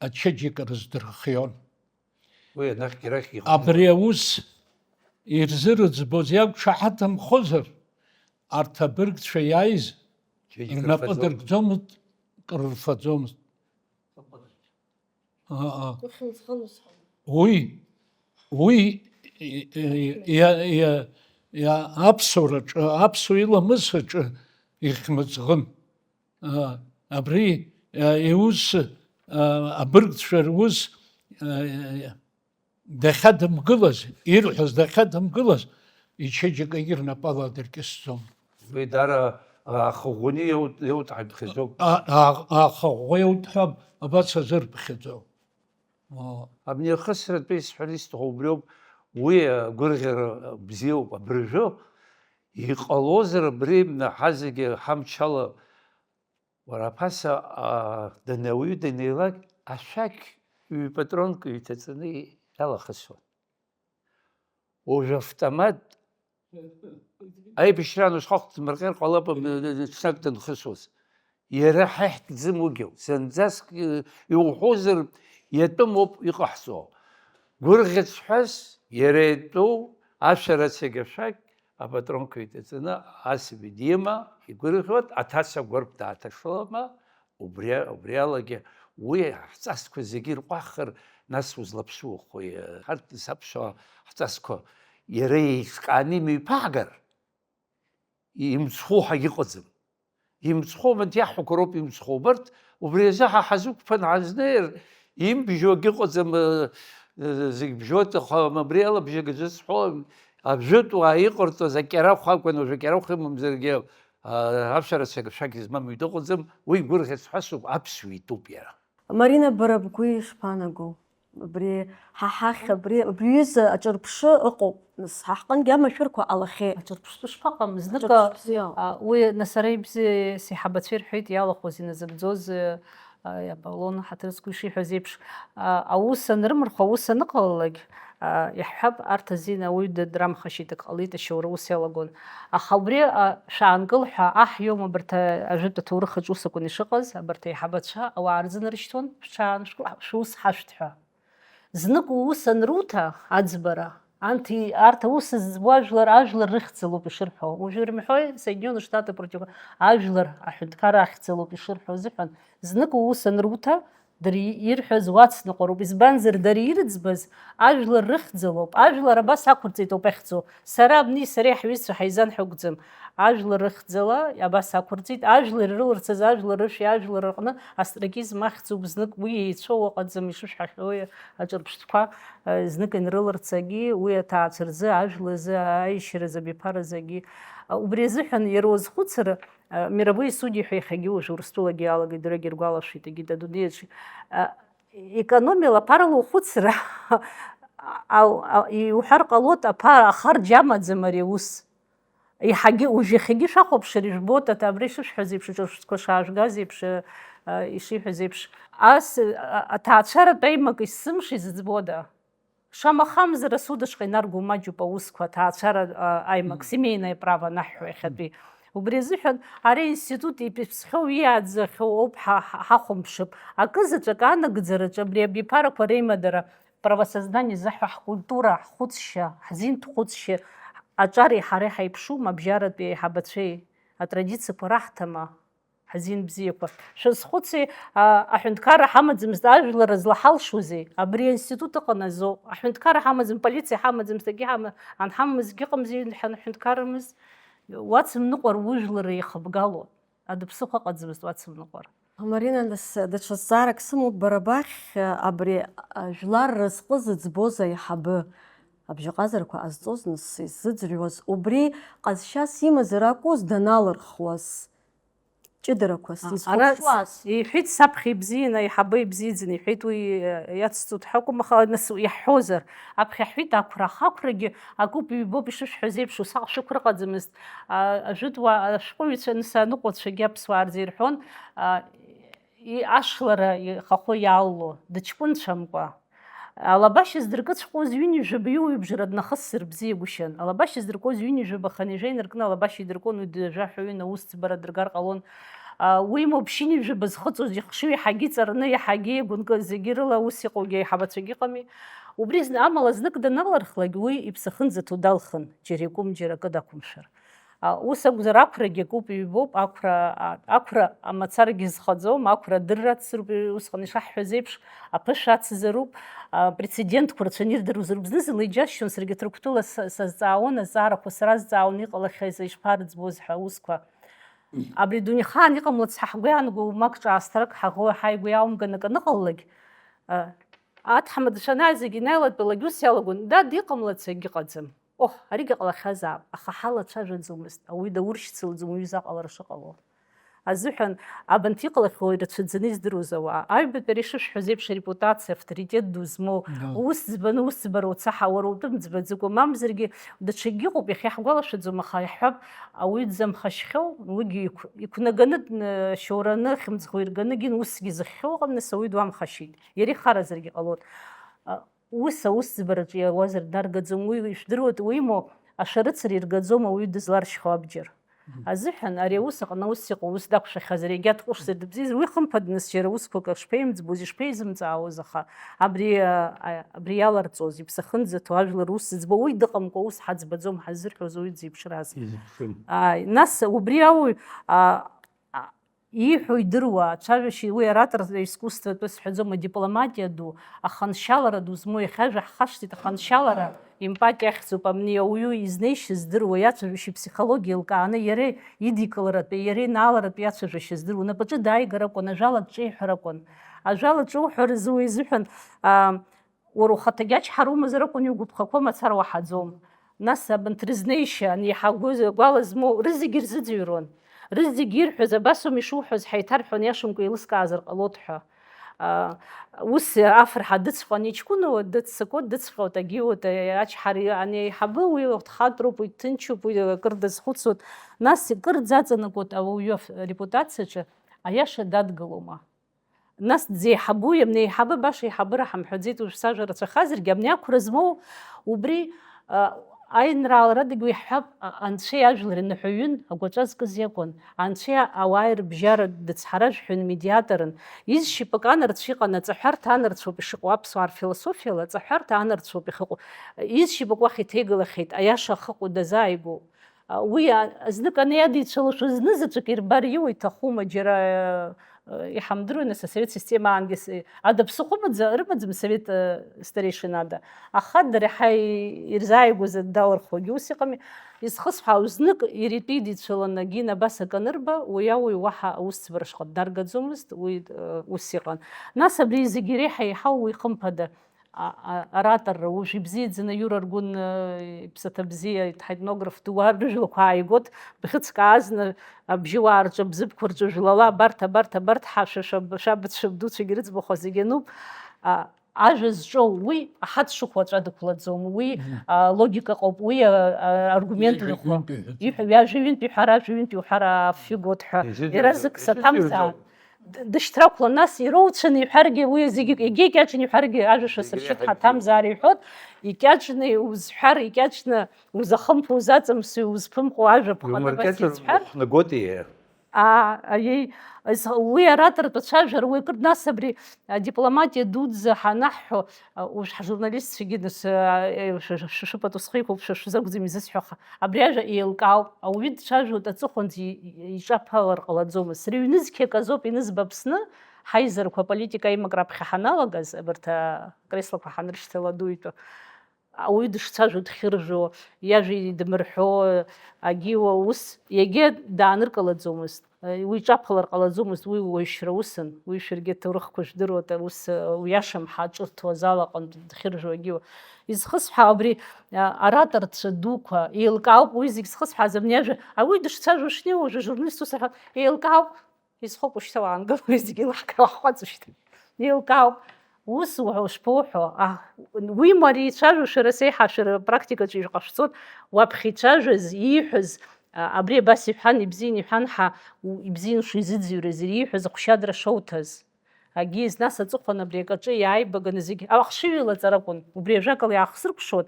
ачеиџьыка рыздырхион. Уи анахьгьы арахь ихәны. Абри аус ирзырыӡбоз иақәшаҳаҭымхозар, арҭ абыргцәа иааиз чеиџьыка рнапы рфаӡом. Дыркӡомызт, крырфаӡомызт. Аа. Ухьымӡӷын усҟан. Уи, уи, и-, и-, иа-, иа-, иа-, аԥсуараҿы, аԥсуа иламыс аҿы ихьмыӡӷын. Аа, абри, аа, иус, аа, абыргцәа рус, аа, дахьадымгылаз, ирҳәоз дахьадымгылаз, ичеиџьыкагьы рнапала дыркьысӡом. Уи даара, аа, ахыӷәӷәаны иаут-, иауҭҳаит ԥхьаӡоуп. А-, а-, ахыӷәӷәа иауҭҳәап, абас азы рԥхьаӡоуп. Оо. Абни ахысратәы исҳәар исҭаху убриоуп, уи агәырӷьара бзиоуп, абыржәы Иҟалозар абри ҳа зегьы ҳамчала, уара аԥаса, данауаҩы данеилак, ашәақь ҩ-патронк ҩҭаҵаны иалахысуан. Уажә автомат аибашьраан ушхәа хәҭ дмырҟьар ҟалап, м, м, м, ҽнак данхысуаз. Иара ҳа иаҳтәӡам уигьы. Зынӡаск, э, иуҳәозар, иатәым ауп иҟаҳҵо. Гәырӷьаҵәҳәас иара итәоу ашәарыцагь ашәақь апатронқәа иҭаҵаны асаби дима, игәырӷьоит, аҭаца агәарԥ дааҭашылама, убри, убри алагьы уи ҳҵасқәа зегьы ирҟәаҳхыр, нас узлаԥшуахои? Ҳарҭ зҳаԥшуа ҳҵасқәа иара еиҿкааны имҩаԥаагар, имцхәу ҳәа иҟаӡам. Имцхәу, абанҭ иаҳҳәақәо роуп имцхәу. Убарҭ, убри азы ҳа ҳазықәԥан ҳазнеир, имбжьогьы ыҟаӡам, э, э, зегь бжьоит, аха абри ала бжьык зысҳәо, ажәытә уаа иҟарҵаз акьарахә акәын, уажә акьарахә имамзаргьы, а, ашәарыцага шәақь змам ҩы дыҟаӡам, уи гәырӷьаҵәҳәасоуп, аԥсуа итәуп иара. Марина, бара бгәы ишԥаанагоу? Абри ҳа ҳахь, абри, абри аҩыза аҿырԥшы ыҟоуп, нас, ҳа ҳҟынгьы амашәырқәа ҟалахьеит. Аҿырԥштәы шԥаҟам? Знык, аҿырԥштәы бзиоуп. А, уи нас ара ибзи-, сеиҳабацәа ирҳәеит, иалахәыз, иназыгӡоз, а, иҟалон, ҳаҭыр зқәу ишиҳәаз еиԥш, а, аус анрымырхәа, аус аныҟалалак, а, иаҳҳәап, арҭ азин ауаҩы д-, драмхашьеит, ак ҟалеит, ашьоура ус иалагон. Аха убри, а, шәаанкыл ҳәа аҳ иоума абарҭ, а, ажәытә аҭоурых аҿы ус акәын ишыҟаз, абарҭ аиҳабацәа ауаа рзы нарышьҭуан, шәҽаан-, шәкы-, шәус ҳашәҭ ҳәа. Знык уус анруҭа, аӡбара, анҭ и-, арҭ аус зӡбуа ажәлар, ажәлар рыхьӡалоуп ишырҳәо. Уажәы ирымҳәои, Соединённые Штаты против, ажәлар аҳәынҭқарра ахьӡалоуп ишырҳәо азыҳәан, знык уус анруҭа, дара и-, ирҳәаз уацныҟәароуп. Избанзар, дара ирыӡбаз ажәлар рыхьӡалоуп. Ажәлар абас ақәырҵеит ауп иахьӡу. Сара абни сареи ҳҩызцәа ҳаизан ҳәа акәӡам. Ажәлар рыхьӡала абас ақәырҵеит. Ажәлар ирыларцаз, ажәлар рышәи ажәлар рҟны астракизм ахьӡуп знык уи еицәоу ыҟаӡам, ишышәҳәахьоу аҿырԥштәқәа, э, знык инрыларцагьы, уи аҭаацәа рзы, ажәлар рзы, аишьаразы, абиԥаразы агьы. Э, убри азыҳәан иара уазхәыцыр, э, мировые судьи ҳәа иахьагьы уажә Урыстәылагьы иалагеит, даргьы иргәалашәеит, егьит адунеиаҿ. Э, Економиала аԥарала ухәыцра, ал-, ал-, иуҳәар ҟалоит, аԥара ахарџь амаӡам ари аус. Еиҳагьы, уажә иахьагьы шәахәаԥшыр, ижәбоит, аҭ-, абра ишышәҳәаз еиԥш, аҿырԥштәқәа шаажәгаз еиԥш, а, ишиҳәаз еиԥш. Ас, а, аҭаацәаратә аимак исзымшеи зыӡбода? Шамахамзар, асудашҟа инарго маҷуп аусқәа, аҭаацәара, а, аимак, семейное право анаҳҳәо иахьатәи. Убри азыҳәан ари аинститут иԥсхьоу, иааӡахьоу ауп ҳа-, ҳа-, ҳахәамԥшып. Акы заҵәык анагӡараҿы абри абиԥарақәа реимадара, правосознание заҳәа ҳкультура, ҳхәыцшьа, ҳзинтә хәыцшьа аҿареи ҳареи ҳаиԥшума, абжьаратәи аиҳабацәеи атрадициақәа раҳҭама? Ҳазин бзиақәа. Шәазхәыци, а, аҳәынҭқарра ҳамаӡамызт, ажәлар злаҳалшозеи? Абри аинститут ыҟанаҵо, аҳәынҭқарра ҳамаӡам, полициа ҳамаӡамызт, акгьы ҳама-, анҳамамыз акгьы ыҟамзи, ҳәа аҳәынҭқаррамыз. Уацымныҟәар ужәлар еихыбгалон. Адыԥсыхәа ыҟаӡамызт уацымныҟәар. Марина, нас даҽа зҵаарак сымоуп бара бахь, абри, а, жәлар разҟы зыӡбоз аиҳабы, абжьаҟазарақәа ҟазҵоз, нас иззыӡырҩуаз, убри ҟазшьас имазар акәыз даналырхуаз? Ҷыдарақәас, а, изхәаԥшуаз. Ара иҳәеит, саԥхьа ибзианы, аиҳабы ибзиаӡаны иҳәеит, уи, э, иацҵоит ҳәа акәым, аха нас иаҳҳәозар, аԥхьа ҳҳәеит, ақәра, аха ақәрагьы акуп, ҩбоуп, ишышәҳәаз еиԥш, усҟак шәықәра ыҟаӡамызт. А, ажәытә уаа, ашәҟәыҩҩцәа, нас аныҟәацәагьы аԥсуаа рзы ирҳәон, а, и-, ашлара ихахәы иалало, дыҷкәынцәамкәа. Алабашьа здыркыҵәҟьоз ҩынҩажәаба иуаҩыбжара днахысзар бзиагәышьан. Алабашьа здыркуаз ҩынҩажәаба хынҩажәа инаркны алабашьа идыркуан, уи дҩажәа ҳәа ҩын аусӡбара дыргар ҟалон. А, уимоу, ԥшьынҩажәаба зхыҵуаз ихшыҩ иаҳагьы иҵарны, иаҳагьы игәынкы, зегьы рыла аус иҟоугьы аиҳабацәагьы ыҟами. Убри зны, амала знык даналырхлак, уи иԥсы ахьынӡаҭоу далхын, џьара икәым, џьара акы дақәымшәар. А, ус акәзар, ақәрагьы акуп, ҩбоуп, ақәра, а, ақәра амацарагьы зхаӡом, ақәра адырра ацзароуп, усҟан ишаҳҳәаз еиԥш, аԥышәа ацзароуп, а, прецедентқәа рацәаны ирдыруазароуп. Зны-зынла иџьасшьон, саргьы Ҭырқәтәыла са-, сазҵаауан, азҵаарақәа сара азҵаауан, иҟалахьаз, ишԥарыӡбоз ҳәа аусқәа. Абри адунеихаан иҟамлац ҳа ҳгәы иаанагоу, ма акы ҿаасҭарак ҳаӷоу, ҳаигәа иаумган акы аныҟалалак, а, аҭаҳмада шәанааи зегьы инаилатәалак ус иалагон, дад, иҟамлац егьыҟаӡам. Оҳ, аригьы ҟалахьазаап, аха ҳалацәажәаӡомызт, ауаҩы дауршьцылаӡом уаҩы изаҟалара шыҟало. азыҳәан, абанҭ иҟалахьоу ирацәаӡаны издыруаз ауаа. Аҩбатәи ари шышәҳәаз еиԥш, арепутациа, авторитет ду змоу, Да. ус ӡбаны, ус ӡбара уцаҳа, уара утәы мӡбаӡыкәа, мамзаргьы даҽакгьы ыҟоуп, иахьа иаҳгәалашәаӡом, аха иаҳҳәап, ауаҩы дзамхашьхьоу, уигьы иқә-, иқәнаганы, дн-, шьоураны, хьымӡӷ уирганы, гьын усгьы зыхьхьоу ыҟам, нас ауаҩы дуамхашьеит. Иара ихаразаргьы ҟалоит. А, ус аус ӡбараҿы иауазар даргаӡом, уи ишәдыруеит, уимоу, ашәарыцара иргаӡом ауаҩы дызларшьхьоу абџьар. Мгм. Азыҳәан ари аус аҟны ус иҟоу, ус дақәшәахьазар, егьа дҟәышзар, дыбзиазар, уи хымԥадныс џьара усқәак шԥеимӡбоз, ишԥеизымҵаауаз, аха абри, а, а, абри иаларҵоз, иԥсахынӡаҭоу ажәлар ус зыӡбо, уи дыҟамкәа ус ҳаӡбаӡом ҳаззырҳәоз уи дзеиԥшраз. Изыԥшым. Ааи, нас убри ауаҩ, а, а, ииҳәо идыруа, ацәажәашьа, уи аратор искусство атәы сҳәаӡом, адипломатиа ду, аханшьалара ду змоу, иахьа ажәа ҳхашҭит, аханшьалара, Емпатиа ахьӡуп, амни ауаҩы изнеишьа здыруа, иацәажәашьа иԥсихологиа еилкааны, иара идикыларатәи, иара инааларатәи иацәажәашьа здыруа, унапаҿы дааигар акәын, ажәала дҿеиҳәар акәын. Ажәала ҿуҳәар азы уи изыҳәан, аа, уара ухаҭагьы ачҳара умазар акәын, иугәаԥхақәо мацара уаҳаӡом. Нас абанҭ рызнеишьа, ани иҳагәыз, гәала змоу, рызегьы ирзыӡырҩуан. Рызегьы ирҳәаз, абас ауми ишуҳәаз, ҳаиҭарҳәон, иашамкәа еилыскаазар ҟалоит ҳәа. А, ус афырҳа дыцҟан иҷкәына, дыццакуа, дыцҟьоит, агьиуеит, ачҳари ани аиҳабы, уи дхатәроуп, уи дҭынчуп, уи акыр дазхәыцуеит. Нас кыр дзаҵанакуеит ауаҩы аф-, репутациаҿы, аиаша дадгылома? Нас дзеиҳабуи, амни аиҳабы баша аиҳабыра ҳамҳәаӡеит, уажә сажәа рацәахазаргьы, амни ақәра змоу убри, а, аинрааларадагь уи ҳҳәап, а, анцәеи ажәлари ныҳәаҩын, агәаҵәа зкыз иакәын. Анцәа ауаа ирыбжьара дыцҳаражәҳәаҩын, медиаторын. Изшьапык анарцә иҟан, аҵаҳәарҭа анарцәоуп ишыҟоу, аԥсуаа рфилософиала аҵаҳәарҭа анарцәоуп ихыҟоу. Изшьапык уахь иҭеигалахьеит, аиаша ахыҟоу дазааигәоу. Уи а-, знык ани иадицәылашәо знызаҵәык ирбар иуа иҭахума, џьара, э, иҳамдыруеи, нас, асовет системаангьы с-, ада ԥсыхәа ыҟаӡа-, рымаӡам совет, э, старейшинада. Аха дара иаҳа и-, ирзааигәаз далырхуагьы ус иҟами. Изхысҳәаау, знык иара итәы идицәыланы, Гина абас акы анырба, уи ауаҩ уаҳа аусӡбара шҟа даргаӡомызт, уи, э, ус иҟан. Нас абри зегьы иреиҳа-еиҳау уи, хымԥада, а-, а-, араторра, уажә ибзиаӡаны Иура Аргәын, э, иԥсаҭа бзиа, ҳетнограф ду, уа рыжәлақәа ааигот, бӷьыцк аазны абжьыуаа рҿы, абзыԥқәа рҿы жәлала, абарҭ, абарҭ, абарҭ, ҳа, шәа, шәа, шәабацәа дуцәагьы рыӡбахә зегьы ануп, а, ажәа зҿоу уи аҳа дшыхәо аҵәа дықәлаӡом, уи, Мгм. а, логика ыҟоуп, уи, а, а, аргумент Ҩажәа ыҟоуп. Ҩынтәи ҳәа. Иҳәа-, ҩажәа ҩынтәи ҳәа, ражәа ҩынтәи уҳәара афҩы гот ҳәа. Изыӡырҩуа, Иара зык саҭамзаан. изыӡырҩуа. Д-, дышьҭрақәла, нас ироуцәаны иҳәаргьы, уи зегьы егьа икьаҿны иҳәаргьы, ажәа шәасыршьит, Егьа ҳаҭамзаара иҳәот, икьаҿны узҳәар, икьаҿны узахымԥо, узаҵамсуа, узԥымҟо ажәа ԥҟаны абас Иумыркьаҿыр изҳәар. Ухәнаготи? Аа, аиеи, ес-, уи аратортә ацәажәара, уи акыр, нас абри, а, дипломатиа дуӡӡа ҳанаҳҳәо, а, уажә ҳжурналистцәагьы, нас, а, э, шәа-, шәа-, шәа-, шәыпату схы иқәуп, шәа-, шәзакәӡам изысҳәо, аха абри ажәа еилкаауп, ауаҩы дцәажәоит, аҵыхәанӡа и-, и-, иҿаԥалар ҟалаӡомызт. Сара ҩнызқьак азоуп инызба Аԥсны, ҳаизарқәа аполитика аимак раԥхьа ҳаналагаз, абарҭ акреслақәа ҳанрышьҭала адуаҩтәы. Ауаҩы дышцәажәо, дхьыржәо, иажәа идмырҳәо, агьиуа ус, иагьа дааныркылаӡомызт. Уи иҿаԥалар ҟалаӡомызт, уи уаҩшьра усын, уи шәаргьы аҭоурыхқәа жәдыруа, ус, уиашам ҳа ҿырҭуа азал аҟынтә дхьыржәуа агьиуа. Изхысҳәаау абри, а, ораторцәа дуқәа, еилкаауп уи зегь зхысҳәааз абни ажәа, ауаҩы дышцәажәо шнеиуа, уажәы ажурналист ус аҳәа, еилкаауп, изхоуп ушьҭа уаангыл, уи зегьы илаҳкаауа ҳхәаҵышьҭ. Еилкаауп. Ус уҳәа-, шԥоуҳәо? А, уимоу ари ицәажәо шәара сеиҳа шәара практикаҿы ишәҟашәҵоит, уаԥхьа ицәажәаз, ииҳәаз, а, абри абас иҳәан, ибзиан иҳәан ҳәа, у-, ибзиан шизыӡырҩрыз, ииҳәаз ахәшьадра шоуҭаз. Агьиз, нас аҵыхәан абри акаҿы иааибаганы зегь ахшыҩ илаҵар акәын. Убри ажәакала иаахсыркәшоит,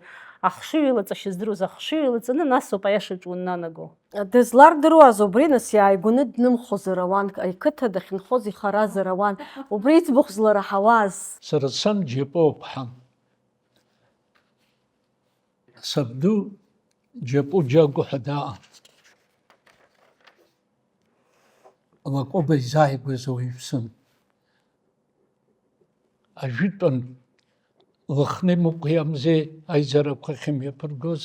ахшыҩ илаҵашьа здыруаз, ахшыҩ илаҵаны, нас ауп аиашаҿ уаннанаго. Дызлардыруаз убри, нас иааигәаны днымхозар ауан, иқыҭа дахьынхоз ихаразар ауан, убри иӡбахә злараҳауаз. Сара сан Џьапуа ԥҳан. Сабду Џьапу Џьагәа ҳәа дааҟан. Лакоба изааигәаз ауаҩԥсын. Ажәытәан Лыхни Мықәи амзеи аизарақәа ахьымҩаԥыргоз.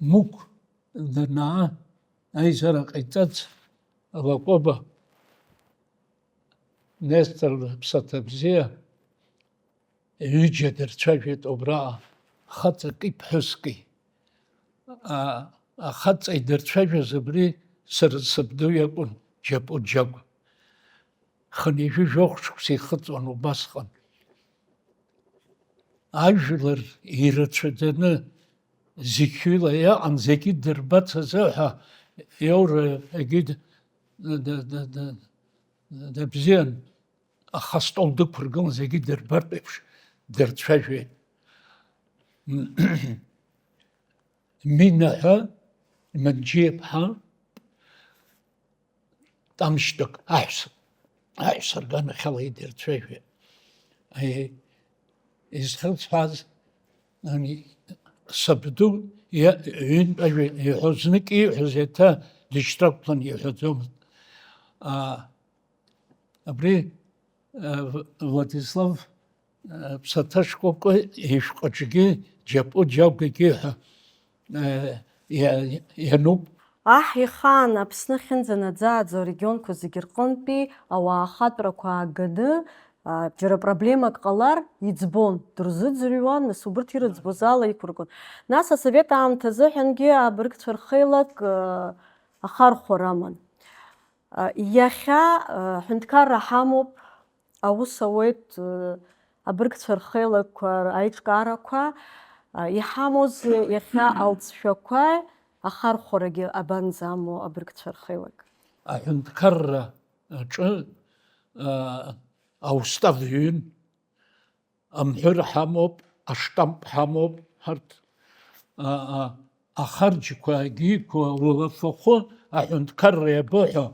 Мықә данаа, аизара ҟаиҵац, Лакоба Нестор лыԥсаҭа бзиа, ҩыџьа дырцәажәеит убраҟа, хаҵаки ԥҳәыски. А, ахаҵа идырцәажәоз абри Сара сабду иакәын Џьапу Џьагә. Хынҩажәи жәохә шықәса ихыҵуан убасҟан. Ажәлар ирацәаӡаны зықьҩыла иаҟан, зегьы дырбац азыҳәа иаура егьи д-, д-, д-, д-, д-, дыбзиан, аха астол дықәыргылан зегьы дырбартә еиԥш дырцәажәеит. Мина ҳәа, Манџьиаԥҳа, тамшьтәык аҳәса, аҳәса рганахьала идырцәажәеит. Е, изхысҳәааз, ани, сабду иа-, ҩынтә ажәа иҳәо, знык ииҳәоз еиҭа дышьҭрақәлан иҳәаӡомызт. А, абри, а, В-, Владислав, а, ԥсаҭа шкәакәа ишәҟәаҿгьы Џьапу Џьагәагьы ҳәа, а, иа-, иануп. Аҳ ихаан Аԥсны ахьынӡанаӡааӡо арегионқәа зегьы рҟынтәи ауаа ахатәрақәа ааганы, а, џьара проблемак ҟалар, иӡбон, дырзыӡырҩуан, нас убырҭ ирыӡбоз ала иқәыргон. Нас асовет аамҭазыҳәангьы абыргцәа рхеилак, а, ахархәара аман. А, иахьа, а, ҳәынҭқарра ҳамоуп, аус ауеит, а, абыргцәа рхеилакқәа, аиҿкаарақәа, а, иҳамоузеи иахьа алҵшәақәа ахархәарагьы абанӡамоу абыргцәа рхеилак? Аҳәынҭқарра аҿы, а, аустав ҩын, амҳәыр ҳамоуп, аштамп ҳамоуп, ҳарҭ, а, а, ахарџьқәа, агьиқәа, улафахәы аҳәынҭқарра иабо ҳәа,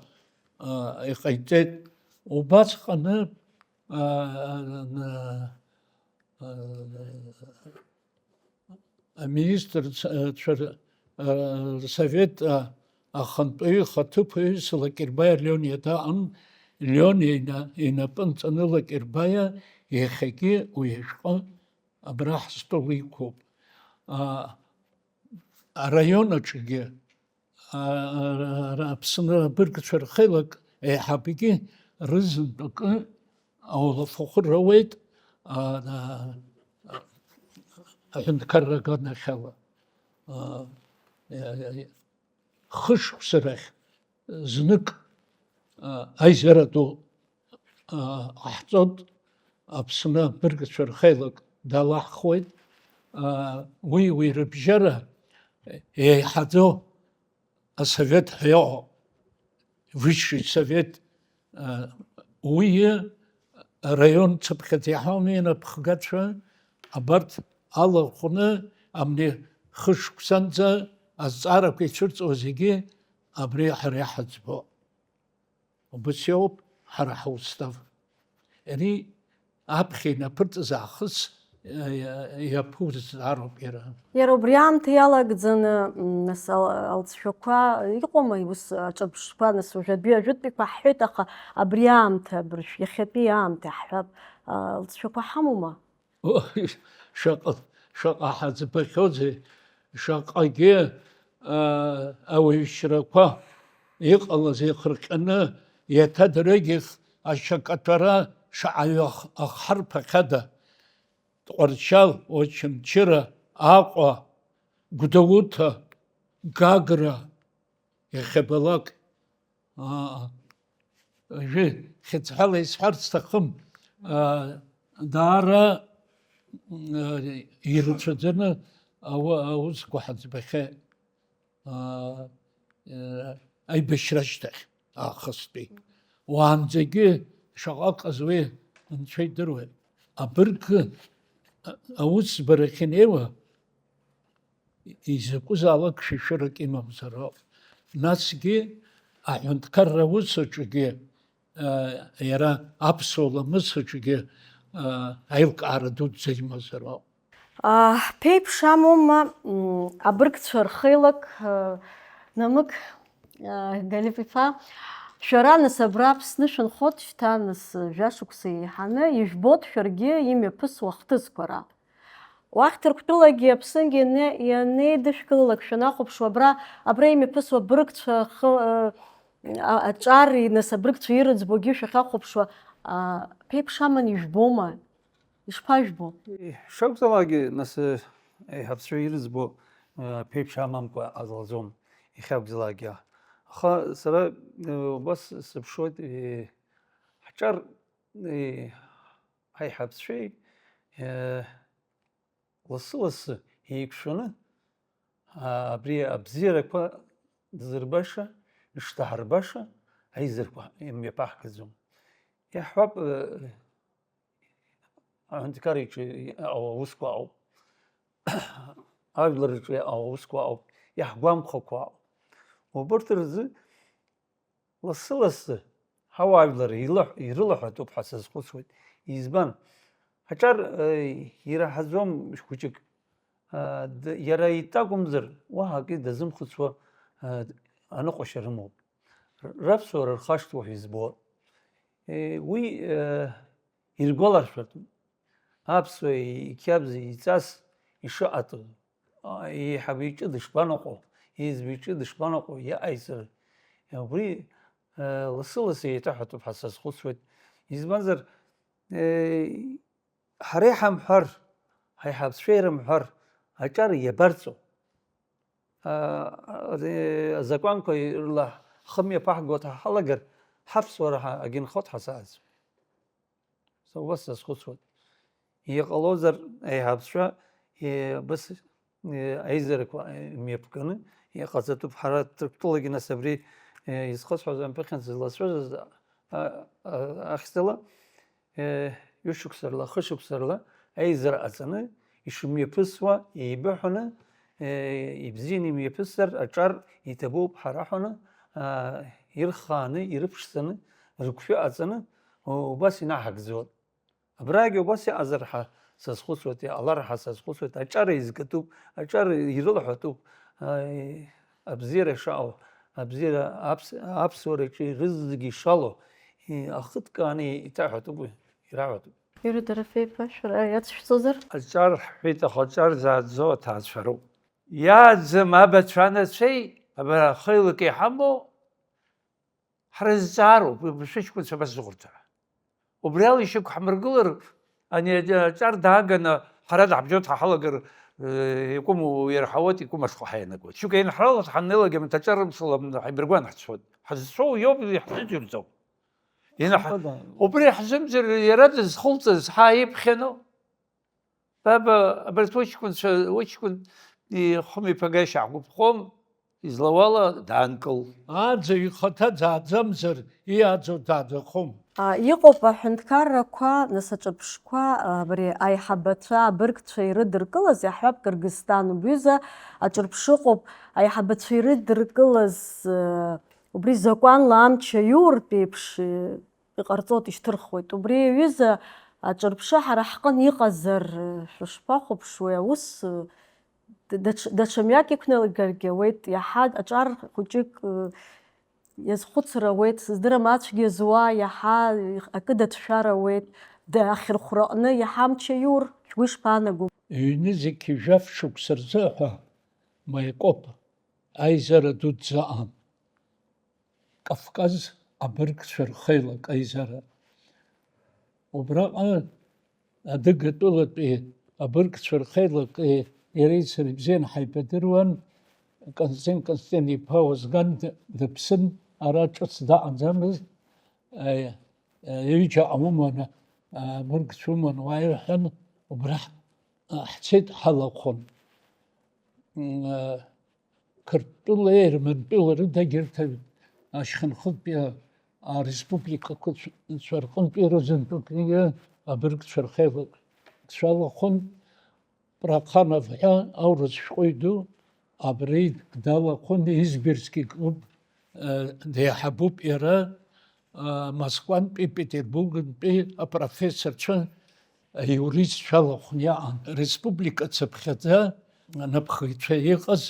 а, иҟаиҵеит. Убасҟаны, а, а, а, Аминистрцәа р-, р-, рсовет, а, ахантәаҩы ихаҭыԥуаҩыс Лакербаиа Леониа даҟан, Леониа ина-, инапы нҵаны Лакербаиа иахьагьы уи ашәҟәы абра ҳстол иқәуп. А, араион аҿгьы, а, ара-, ара Аԥсны абыргцәа рхеилак еиҳабгьы рызынтә акы аулафахәы роуеит, а, а, аҳәынҭқарра аганахьала. А, а, хышықәса рахь знык, а, аизара ду, а, ҟаҳҵоит, Аԥсны абыргцәа рхеилак далаҳхуеит, а, уи, уи рыбжьара еиҳаӡоу асовет ҳәа иҟоуп, высший совет, а, уи араион цыԥхьаӡа иаҳауми, инапхгацәа, абарҭ алархәны, амни хышықәсанӡа азҵаарақәа ицәырҵуа зегьы абри ҳара иҳаӡбо. Убас иоуп ҳара ҳаустав. Ари аԥхьа инаԥырҵаз аахыс, э, иаԥуҵаароуп иара. Иара убри аамҭа иалагӡаны, м, нас ал-, алҵшәақәа иҟоума, ус аҿырԥштәқәа, нас уажәадәи ажәытәтәиқәа ҳҳәеит, аха абри аамҭа абыржә, иахьатәи аамҭа иаҳҳәап, а, алҵшәақәа ҳамоума? Ой, шаҟа, шаҟа ҳаӡбахьоузеи, шаҟагьы, а, ауаҩшьрақәа иҟалаз еихырҟьаны, иаҭа дырҩегьых ашьакаҭәара шаҟаҩы ах-, ахҳарԥахьада, Тҟәарчал, Очамчыра, Аҟәа, Гәдоуҭа, Гагра, иахьабалак, аа, уажәы хьыӡҳәала исҳәарц сҭахым, аа, даара, аа, ирацәаӡаны ау-, аусқәа ҳаӡбахьеит, аа, э, аибашьра ашьҭахь аахыстәи. Уаанӡагьы шаҟа ыҟаз уи Анцәа идыруеит. Абырг, а-, аусӡбарахь инеиуа, изакәызаалак шәишәырак имамзароуп. Насгьы аҳәынҭқарра аус аҿгьы, а, иара аԥсуа ламыс аҿгьы, а, аилкаара дуӡӡа имазароуп. А, ԥеиԥш амоума, м, абыргцәа рхеилак, а, намык, а, Галип-иԥа, шәара, нас, абра Аԥсны шәынхоит шьҭа, нас, жәашықәса еиҳаны, ижәбоит шәаргьы имҩаԥысуа ахҭысқәа ра. Уахь Ҭырқәтәылагьы Аԥсынгьы иане-, ианеидышәкылалак шәанахәаԥшуа, абра, абра имҩаԥысуа абыргцәа хы-, а, а, аҿар, нас абыргцәа ирыӡбогьы шәахьахәаԥшуа, а, ԥеиԥш аман ижәбома? Ишԥажәбо? Ишакәзаалакгьы, нас, еиҳабацәа ирыӡбо, а, ԥеиԥш амамкәа ҟазлаӡом, иахьакәзаалакгьы. Аха сара, э, убас сыԥшуеит, э, ҳҿар, э, ҳаиҳабцәеи, э, лассы-лассы еиқәшәаны, а, абри абзиарақәа дызырбаша, ишҭаҳарбаша аизарқәа имҩаԥаҳгаӡом. Иаҳҳәап, э, аҳәынҭқарраҿы аусқәа ауп, ажәларраҿы аусқәа ауп, иаҳгәамԥхақәа ауп. Убырҭ рзы лассы-лассы ҳауаажәлар илаҳ-, ирылаҳәатәуп ҳәа сазхәыцуеит. Избан? Аҿар, э, ираҳаӡом хәыҷык. Э, д-, иара итәы акәымзар, уаҳа акгьы дазымхәыцуа, э, аныҟәашьа рымоуп. Р-, раԥсуара рхашҭуа ҳәа избо. Э, уи, э, иргәаларшәартә, аԥсуа иқьабз иҵас ишыҟаҵоу, а, еиҳаб иҿы дышԥаныҟәо, еиҵбы иҿы дышԥаныҟәо, иаҟаиҵар, убри, э, лассы-лассы еиҭаҳәатәуп ҳәа сазхәыцуеит. Избанзар, э, ҳара иҳамҳәар, ҳаиҳабцәа ирымҳәар, аҿар иабарҵо? А, а, азакәанқәа рыла ҳхы мҩаԥаҳго ҳалагар, ҳаԥсуара ҳа-, агьынхоит ҳәа саҳәаӡом. Са убас сазхәыцуеит. Иҟалозар, аиҳабцәа, е, абас, е, аизарақәа, е, мҩаԥганы иҟаҵатәуп. Ҳара Ҭырқәтәылагьы нас абри, е, изхысҳәаз ампыхьан сызлацәажәоз, а, а, ахьӡала, е, ҩышықәсарала, хышықәсарала аизара ҟаҵаны, ишымҩаԥысуа еибыҳәаны, е, ибзианы имҩаԥысзар, аҿар иҭабуп ҳара ҳәаны, а, ирхааны, ирыԥшӡаны, рыгәшәы ҟаҵаны, у-, убас инаҳагӡоит. Абрагьы убас иҟазар ҳәа сазхәыцуеит, иҟалар ҳәа сазхәыцуеит, аҿар еизгатәуп, аҿар ирылҳәатәуп, а, абзиара шаҟоу, абзиара аԥс-, аԥсуараҿы рызегьы ишалоу, и-, ахы ҭкааны иҭаҳәатәуп, ираҳәатәуп. Иура Дорофеи-иԥа, шәара иацшәҵозар? Аҿар ҳҳәеит, аха аҿар зааӡо аҭаацәа роуп. Иааӡам абацәа анацәеи, абра хеилак иҳамоу, ҳрызҵаароуп, шәыҷкәынцәа абас зыҟарҵара. Убри ала ишьақәҳмыргылар, ани аҿар дааганы ҳара даҳбжьоит ҳәа ҳалагар, э, икәыму иарҳауеит, икәым ашҟа ҳаианагоит. Шьоук еинҳралоит ҳаннеилак, амҭаҿар рымшала ҳаибаргәан ҳцоит. Ҳазцоу иоуп, иаҳзыӡырҩӡом. Инаҳ-, Ада. Убри ҳзымӡыр, иара дызхылҵыз ҳа иԥхьану? Баба, абарҭ уҷкәынцәа, уҷкәын ихымҩаԥагашьа ҳгәаԥхом, излауала даанкыл. Аӡаҩ ихаҭа дзааӡамзар, иааӡо дааӡахом. А, иҟоуп аҳәынҭқаррақәа, нас аҿырԥшқәа, а, абри аиҳабацәа, абыргцәа ирыдыркылаз, иаҳҳәап, Кыргызстан убҩыза аҿырԥшы ыҟоуп, аиҳабацәа ирыдыркылаз, э, убри закәанла амч аиуртә еиԥш, э, иҟарҵоит, ишьҭырхуеит. Убри аҩыза аҿырԥшы ҳара ҳҟын иҟазар, шәышԥахәаԥшуеи аус, даҽ-, даҽа мҩак иқәнагаргьы ауеит, иаҳа аҿар хәыҷык, иазхәыцыр ауеит, сыздырам, ацәгьа зуа иаҳа акы дацәшәар ауеит, дахьырхәраҟны иаҳа амч аиур, шәгәы ишԥаанаго? Ҩны зқьи жәаф шықәса рзы ҳәа Маикоп аизара дуӡӡа аҟан. Кавказ абыргцәа рхеилак аизара. Убраҟа адыгатәылатәи абыргцәа рхеилаки иареи сареи бзианы ҳаибадыруан. Константин Константин-иԥа Озган д-, дыԥсын, ара ҿыц даҟаӡамызт. Аи-, ҩыџьа уман, абыргцәа уман уааи рҳәан, убра ҳ-, ҳцеит ҳалахәын. М, Қырҭтәылеи Ермантәыла рыдагьы рҭ-, ашьхынхытәи ареспубликақәа цә-, цәа рҟынтәи рызынтәыкгьы абыргцәа рхеилак цәалахәын. Проханов ҳәа аурыс шәҟәыҩҩы ду абри далахәын, Изберский клуб, э, деиҳабуп иара, э, Москвантәи, Петербургтәи апрофессорцәа, аиуристцәа лахәын иаан. Республика цыԥхьаӡа анапхгаҩцәа иҟаз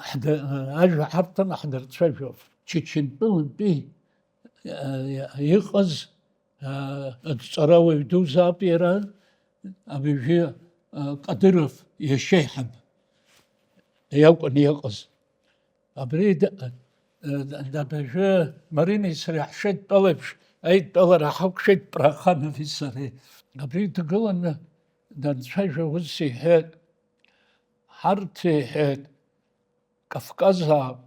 ҳда-, ажәа ҳарҭан ҳдырцәажәо. Чечентәылантәи, э, иҟаз, э, адҵарауаҩ дузаап иара, абыржәы, э, Кадыров иашьеиҳаб иакәын иҟаз. Абри д-, д-, д-, абыржәы Маринеи сареи ҳшеидтәалеиԥш, аидтәалара ҳақәшәеит Проханови сареи. Абри дгыланы данцәажәа ус иҳәеит, ҳарҭ, иҳәеит, Кавказаа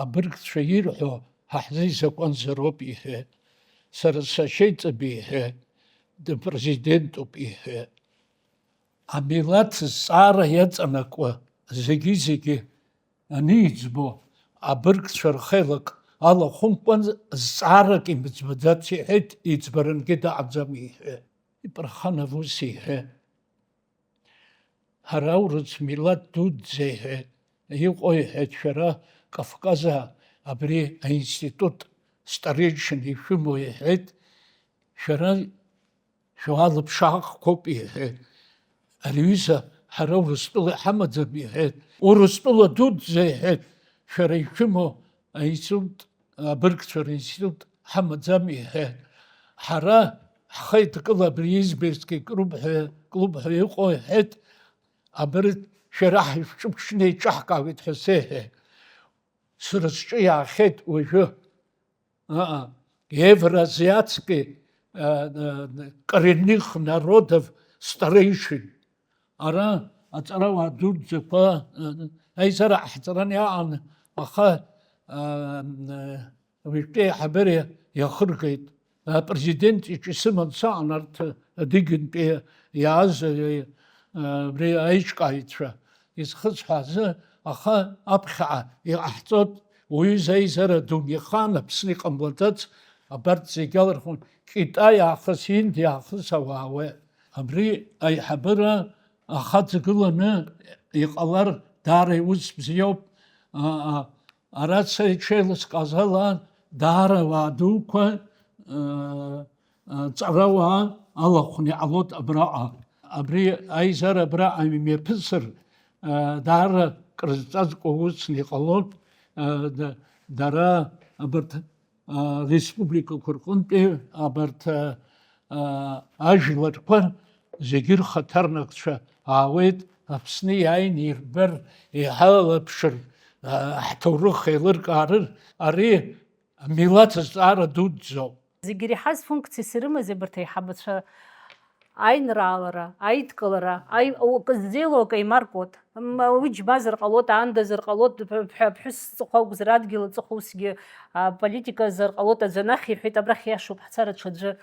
абыргцәа ирҳәо ҳа ҳзы изакәанзароуп иҳәеит. Сара сашьеиҵбы иҳәеит, дыпрезидентуп иҳәеит. Амилаҭ зҵаара иаҵанакуа зегьы-зегьы аниӡбо, абыргцәа рхеилак алахәымкәан зҵаарак имыӡбаӡац иҳәеит, иӡбарангьы даҟаӡам иҳәеит. Иԥырханов ус иҳәеит. Ҳара урыс милаҭ дуӡӡа иҳәеит, иҟоу иҳәеит, шәара Кавказаа абри аинститут старейшин ишәымоу иҳәеит, шәара шәуалԥшаахқәоуп иҳәеит. Ари ҩыза ҳара Урыстәыла иҳамаӡам иҳәеит, Урыстәыла дуӡӡа иҳәеит, шәара ишәымоу аинститут, абыргцәа ринститут ҳамаӡам иҳәеит. Ҳара ҳхеидкыла абри Изберски клуб ҳәа, клуб ҳәа иҟоу иҳәеит, абырҭ шәара ҳшәҿыԥшны еиҿаҳкаауеит ҳәа сеиҳәеит. Сара сҿы иаахьеит уажәы. Аҟа, евроазиатски, а, а, коренных народов старейшин. Ара аҵарауаа дуӡӡақәа, а, аизара ҟаҳҵаран иаан, аха, а, а, уажәтәи аиҳабыра иахыргеит. Апрезидент иҿы исыман саан арҭ адыгьынтәи иааз, а, абри аиҿкааҩцәа изхысҳәаазы, аха аԥхьаҟа иҟаҳҵоит, уаҩы изеизара ду ихан Аԥсны иҟамлаӡац, абарҭ зегь алырхуан, Китаи аахыс, Индиа аахыс ауаа уеит. Абри аиҳабыра ахаҵгыланы иҟалар даара иус бзиоуп. А, а, ара са иҽеилыскааз ала, даара ауаа дуқәа, а, а, ҵарауаа алахәны иҟалоит абраҟа. Абри аизара абраҟа имҩаԥысыр, а, даара крызҵазкуа усны иҟалоит. А, да-, дара абарҭ, а, республикақәа рҟынтәи абарҭ, а, а, ажәларқәа зегьы рхаҭарнакцәа аауеит, Аԥсны иааины ирбар, иҳалаԥшыр, а, ҳҭоурых еилыркаарыр, ари амилаҭ азҵаара дуӡӡоуп. Зегь иреиҳаз функциас ирымаз абарҭ аиҳабацәа аинраалара, аидкылара, аи-, укы ззеилоу акы еимаркуеит. М, уи џьбазар ҟалоит, аандазар ҟалоит, бҳәа-, бҳәа-, аԥҳәыс ҵыхәа акәзар, адгьыл аҵыхәа усгьы, а, политиказар ҟалоит, аӡәы анахь иҳәеит, абрахь иашоуп ҳцара ҽаӡәы.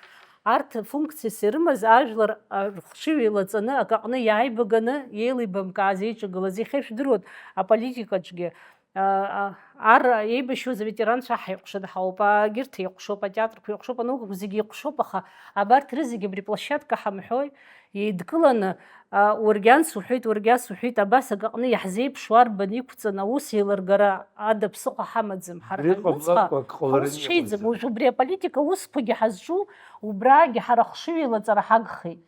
Арҭ функциас ирымаз ажәлар, а, рхшыҩ еилаҵаны, акы аҟны иааибаганы, еилибамкааз, еиҿагылаз, иахьа ишәдыруеит аполитикаҿгьы. А, а, ар еибашьуаз аветеранцәа ҳаиҟәшаны ҳауп, егьырҭ еиҟәшоуп, атеатрқәа еиҟәшоуп, анаукақәа зегьы еиҟәшоуп, аха абарҭ рызегьы абри площадка ҳамҳәои, еидкыланы, а, уаргьы анс уҳәеит, уаргьы ас уҳәеит, абас акы аҟны иаҳзеиԥшу арбан иқәҵаны аус еилыргара ада ԥсыхәа ҳамаӡам, ҳара Абри ҳаҩнуҵҟа ҟамлакәа акы ҟалараны ҳаус шеиӡам, иҟаӡам. Уажә убри аполитика усқәагьы ҳазҿу убраагьы ҳара ахшыҩ еилаҵара ҳагхеит.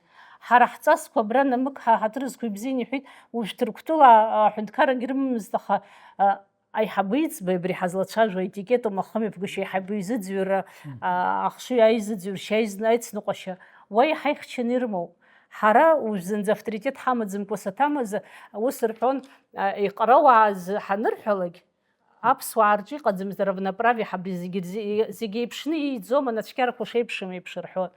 Ҳара ҳҵасқәа абра намык ҳа ҳаҭыр зқәа ибзианы иҳәеит, уажә Ҭырқәтәыла, а, аҳәынҭқаррагьы рымамызт, аха, а, аиҳабы иӡбаҩ абри ҳазлацәажәо аетикетума ахымҩаԥгашьа аиҳабы изыӡырҩра, Мгм. а, ахшыҩ аизыӡырҩшьа аизны-, аицныҟәашьа уа иҳаихьчаны ирымоуп. Ҳара уажә зынӡа авторитет ҳамаӡамкәа саҭамыз, ус рҳәон, а, иҟарауааз ҳанырҳәалак, аԥсуаа рҿы иҟаӡамызт равноправие, ҳаб зегьы рзи-, зегьы еиԥшны ииӡом, анацәкьарақәа шеиԥшым еиԥш рҳәон.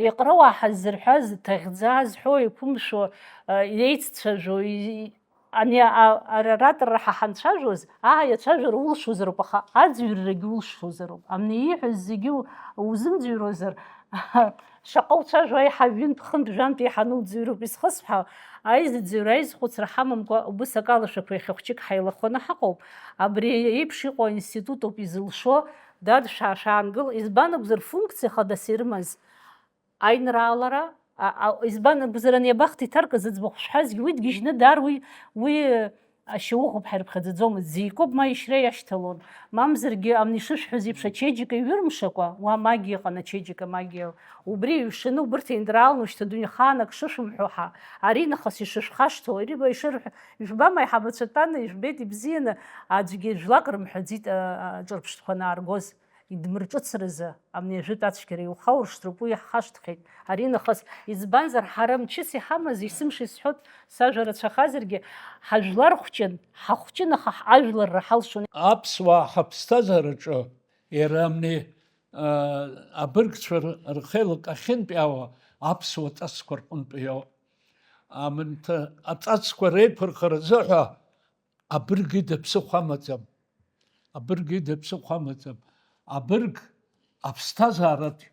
Иҟарауаа ҳаззырҳәаз, ҭаӷьӡаа зҳәо, еиқәымшәо, а, еиццәажәо, и-, ани а-, ара ратәара ҳа ҳанцәажәоз, аа, иацәажәара улшозароуп, аха аӡырҩрагьы улшозароуп. Амни ииҳәаз зегьы у-, узымӡырҩуазар, шаҟа уцәажәо, аиҳа ҩынтә-хынтә, жәантә еиҳаны уӡырҩроуп изхысҳәаау. Аизыӡырҩра, аизхәыцра ҳамамкәа, убыс акалашәақәа иахьа хәҷык ҳаилахәаны ҳаҟоуп. Абри еиԥш иҟоу аинститут ауп изылшо, дад, шәа-, шәаангыл, избан акәзар, функциа хадас ирымаз аинраалара, а, а, избан акәзар, ани абахҭа иҭаркыз аӡбахә шәҳәазгьы, уи дгьежьны даар, уи, уи, ашьауӷәы ҳаирԥхьаӡаӡомызт, зикоуп, ма ишьра иашьҭалон. Мамзаргьы, амни шышәҳәаз еиԥш, ачеиџьыка иҩырмшакәа, уа магиа ыҟан, ачеиџьыка магиа. Убри иҩшаны, убырҭ еинрааланы, ушьҭа дунеихаанак шышәымҳәо ҳа, ари нахыс ишышәхашҭуа, ириба ишырҳәо, ижәбама, аиҳабацәа тәаны, ижәбеит ибзианы, аӡәгьы жәлак рымҳәаӡеит, а, а, ҿырԥштәқәа анааргоз. Идмырҿыцразы, амни ажәытә ацәгьара иухауршҭроуп, уи иаҳхашҭхьеит. Ари нахыс, избанзар, ҳара мчыс иҳамаз, есымша исҳәоит, сажәа рацәахазаргьы, ҳажәлар хәҷын, ҳахәҷын, аха ҳажәларра ҳалшон. Аԥсуаа ҳаԥсҭазаараҿы иара амни, а, абыргцәа р-, рхеилак ахьынтәиаауа аԥсуа ҵасқәа рҟынтәи иоуп. Амынҭа аҵасқәа реиқәырхаразы ҳәа абырг ида ԥсыхәа амаӡам. Абырг ида ԥсыхәа амаӡам. Абырг аԥсҭазааратә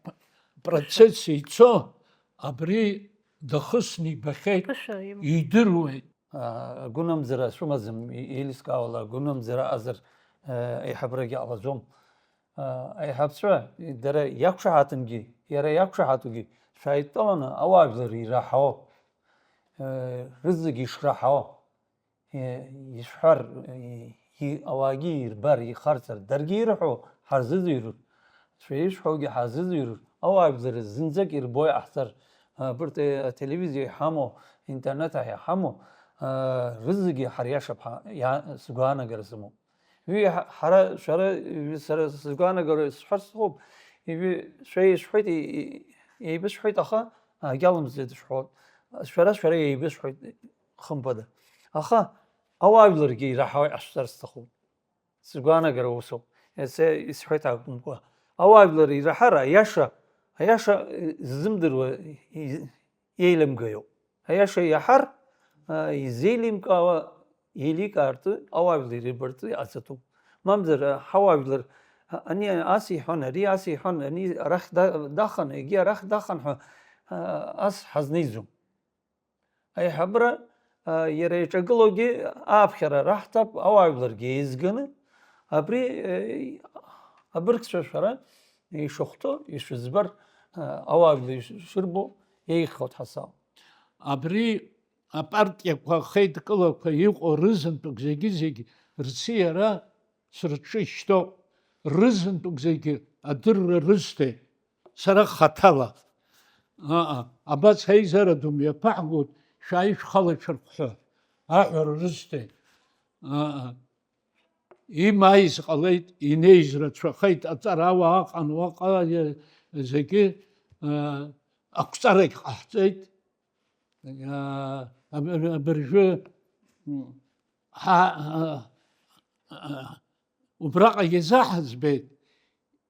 процесс ицо, абри дахысны ибахьеит, Ԥышәа имоуп. Идыруеит. Агәынамӡара шәымаӡам, и-, еилыскаауала агәынамӡара азар, э, аиҳабрагьы ҟалаӡом. Э, аиҳабцәа, дара иақәшаҳаҭынгьы, иара иақәшаҳаҭугьы шәааидтәаланы ауаажәлар ираҳауа, э, рызегьы ишраҳауа, э, ишәҳәар, э, и-, ауаагьы ирбар, ихарҵар, даргьы ирҳәо ҳарзыӡырҩыр, шәа ишәҳәогьы ҳазыӡырҩыр, ауаажәлар зынӡак ирбо иҟаҳҵар, абырҭ, э, ателевизиа иҳамоу, интернет ахь иҳамоу, э, рызегьы ҳариашап ҳа-, иа-, сгәаанагара сымоуп. Уи ҳа-, ҳара, шәара, сара сгәаанагара сҳәар сҭахуп, ижәи-, шәа ишәҳәоит, и-, и-, еибышәҳәоит, аха, агьалымҵӡеит шәҳәоит. Шәара, шәара еибышәҳәоит, хымԥада. Аха ауаажәларгьы ираҳауа иҟашәҵар сҭахуп. Сгәаанагара усоуп. Иацы исҳәеит акәымкәа. Ауаажәлар ираҳар, аиаша, аиаша, э, ззымдыруа, и-, еилымгаҩуп. Аиаша иаҳар, а, изеилимкаауа, еиликаартә ауаажәлар ирбартә иҟаҵатәуп. Мамзар, а, ҳауаажәлар, а, ани ас иҳәон, ари ас иҳәон, ани арахь да-, дахан, егьи арахь дахан ҳәа, а, ас ҳазнеиӡом. Аиҳабыра, а, иара иҿагылоугьы ааԥхьара раҳҭап, ауаажәларгьы еизганы, абри, э, абыргцәа шәара ишахәҭоу, ишәыӡбар, а, ауаажәлар ишырбо еиӷьхоит ҳәа сауп. Абри апартиақәа ахеидкылақәа иҟоу рызынтәык зегьы-зегь рциара сырҿышьҭоуп, рызынтәык зегьы адырра рысҭеит, сара хаҭала. Ыы, абас аизара ду мҩаԥаҳгоит, шәааи шәхала шәырхәҳәы, аҳәара рысҭеит. Ыы, имааиз ҟалеит, инеиз рацәахеит, аҵарауаа ыҟан уаҟа, зегьы, ыы, ақәҵарагь ҟаҳҵеит. Иа-, аб-, аб-, абыржәы, м, ҳа-, а-, а-, убраҟагьы заҳаӡбеит,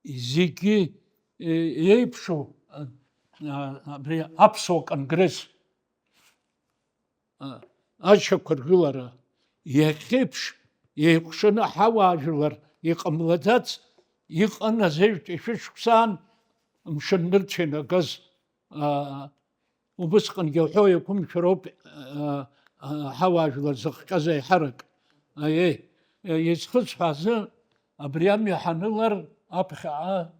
зегьы, е-, еиԥшу, а, а, абри аԥсуа конгресс, а, ашьақәыргылара, иахьеиԥш еиҟәшаны ҳауаажәлар иҟамлаӡац иҟан азеижәтәи шәышықәсаан мшын нырцә инагаз, а, Убысҟангьы уҳәо иақәымшәароуп, а, а, ҳауаажәлар зыхҟьаз аиҳарак. Аиеи, изхысҳәаазы абри амҩа ҳанылар аԥхьаҟа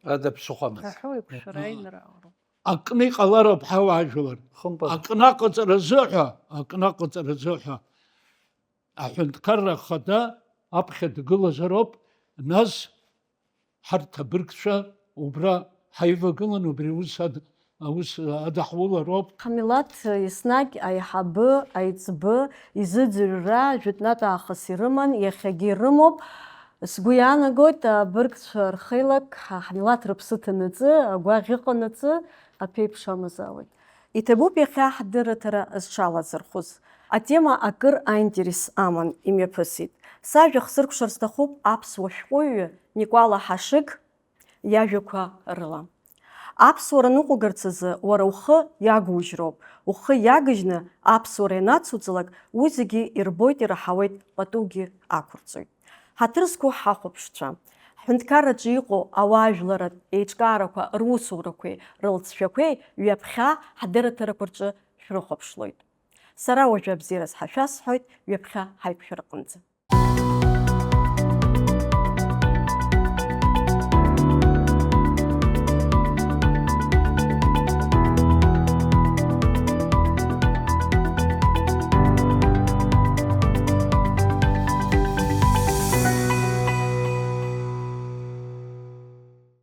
Ада ԥсыхәа амаӡам. Аҳәоу еиқәшәара Аҳәа. Аинраалоуп. Акны иҟалароуп ҳауаажәлар. Хымԥада. Акны аҟаҵаразы ҳәа, акны аҟаҵаразы ҳәа. Аҳәынҭқарра Ахада аԥхьа дгылазароуп, нас ҳарҭ абыргцәа убра ҳаивагылан, убри аус ад-, аус адаҳулароуп. Ҳмилаҭ еснагь аиҳабы, аиҵбы, изыӡырҩра жәытәнатә аахыс ирыман, иахьагьы ирымоуп. Сгәы иаанагоит, абыргцәа рхеилак ҳа-, ҳмилаҭ рыԥсы ҭанаҵы, агәаӷь ыҟанаҵы, аԥеиԥш амазаауеит. Иҭабуп иахьа ҳдырраҭара зҽалазырхәыз. Атема акыр аинтерес аман, имҩаԥысит. Сажәа хсыркәшар сҭахуп аԥсуа шәҟәыҩҩы Никәала Ҳашыг иажәақәа рыла. Аԥсуара ныҟәугарц азы уара ухы иагужьроуп, ухы иагыжьны аԥсуара ианацуҵалак, уи зегьы ирбоит, ираҳауеит, патугьы ақәырҵоит. Ҳаҭыр зқәу ҳахәаԥшцәа, ҳҳәынҭқарраҿы иҟоу ауаажәларратә еиҿкаарақәа русурақәеи рылҵшәақәеи ҩаԥхьа ҳдырраҭарақәа рҿы шәрыхәаԥшлоит. Сара уажәы абзиараз ҳәа шәасҳәоит, ҩаԥхьа ҳаиқәшәараҟынӡа.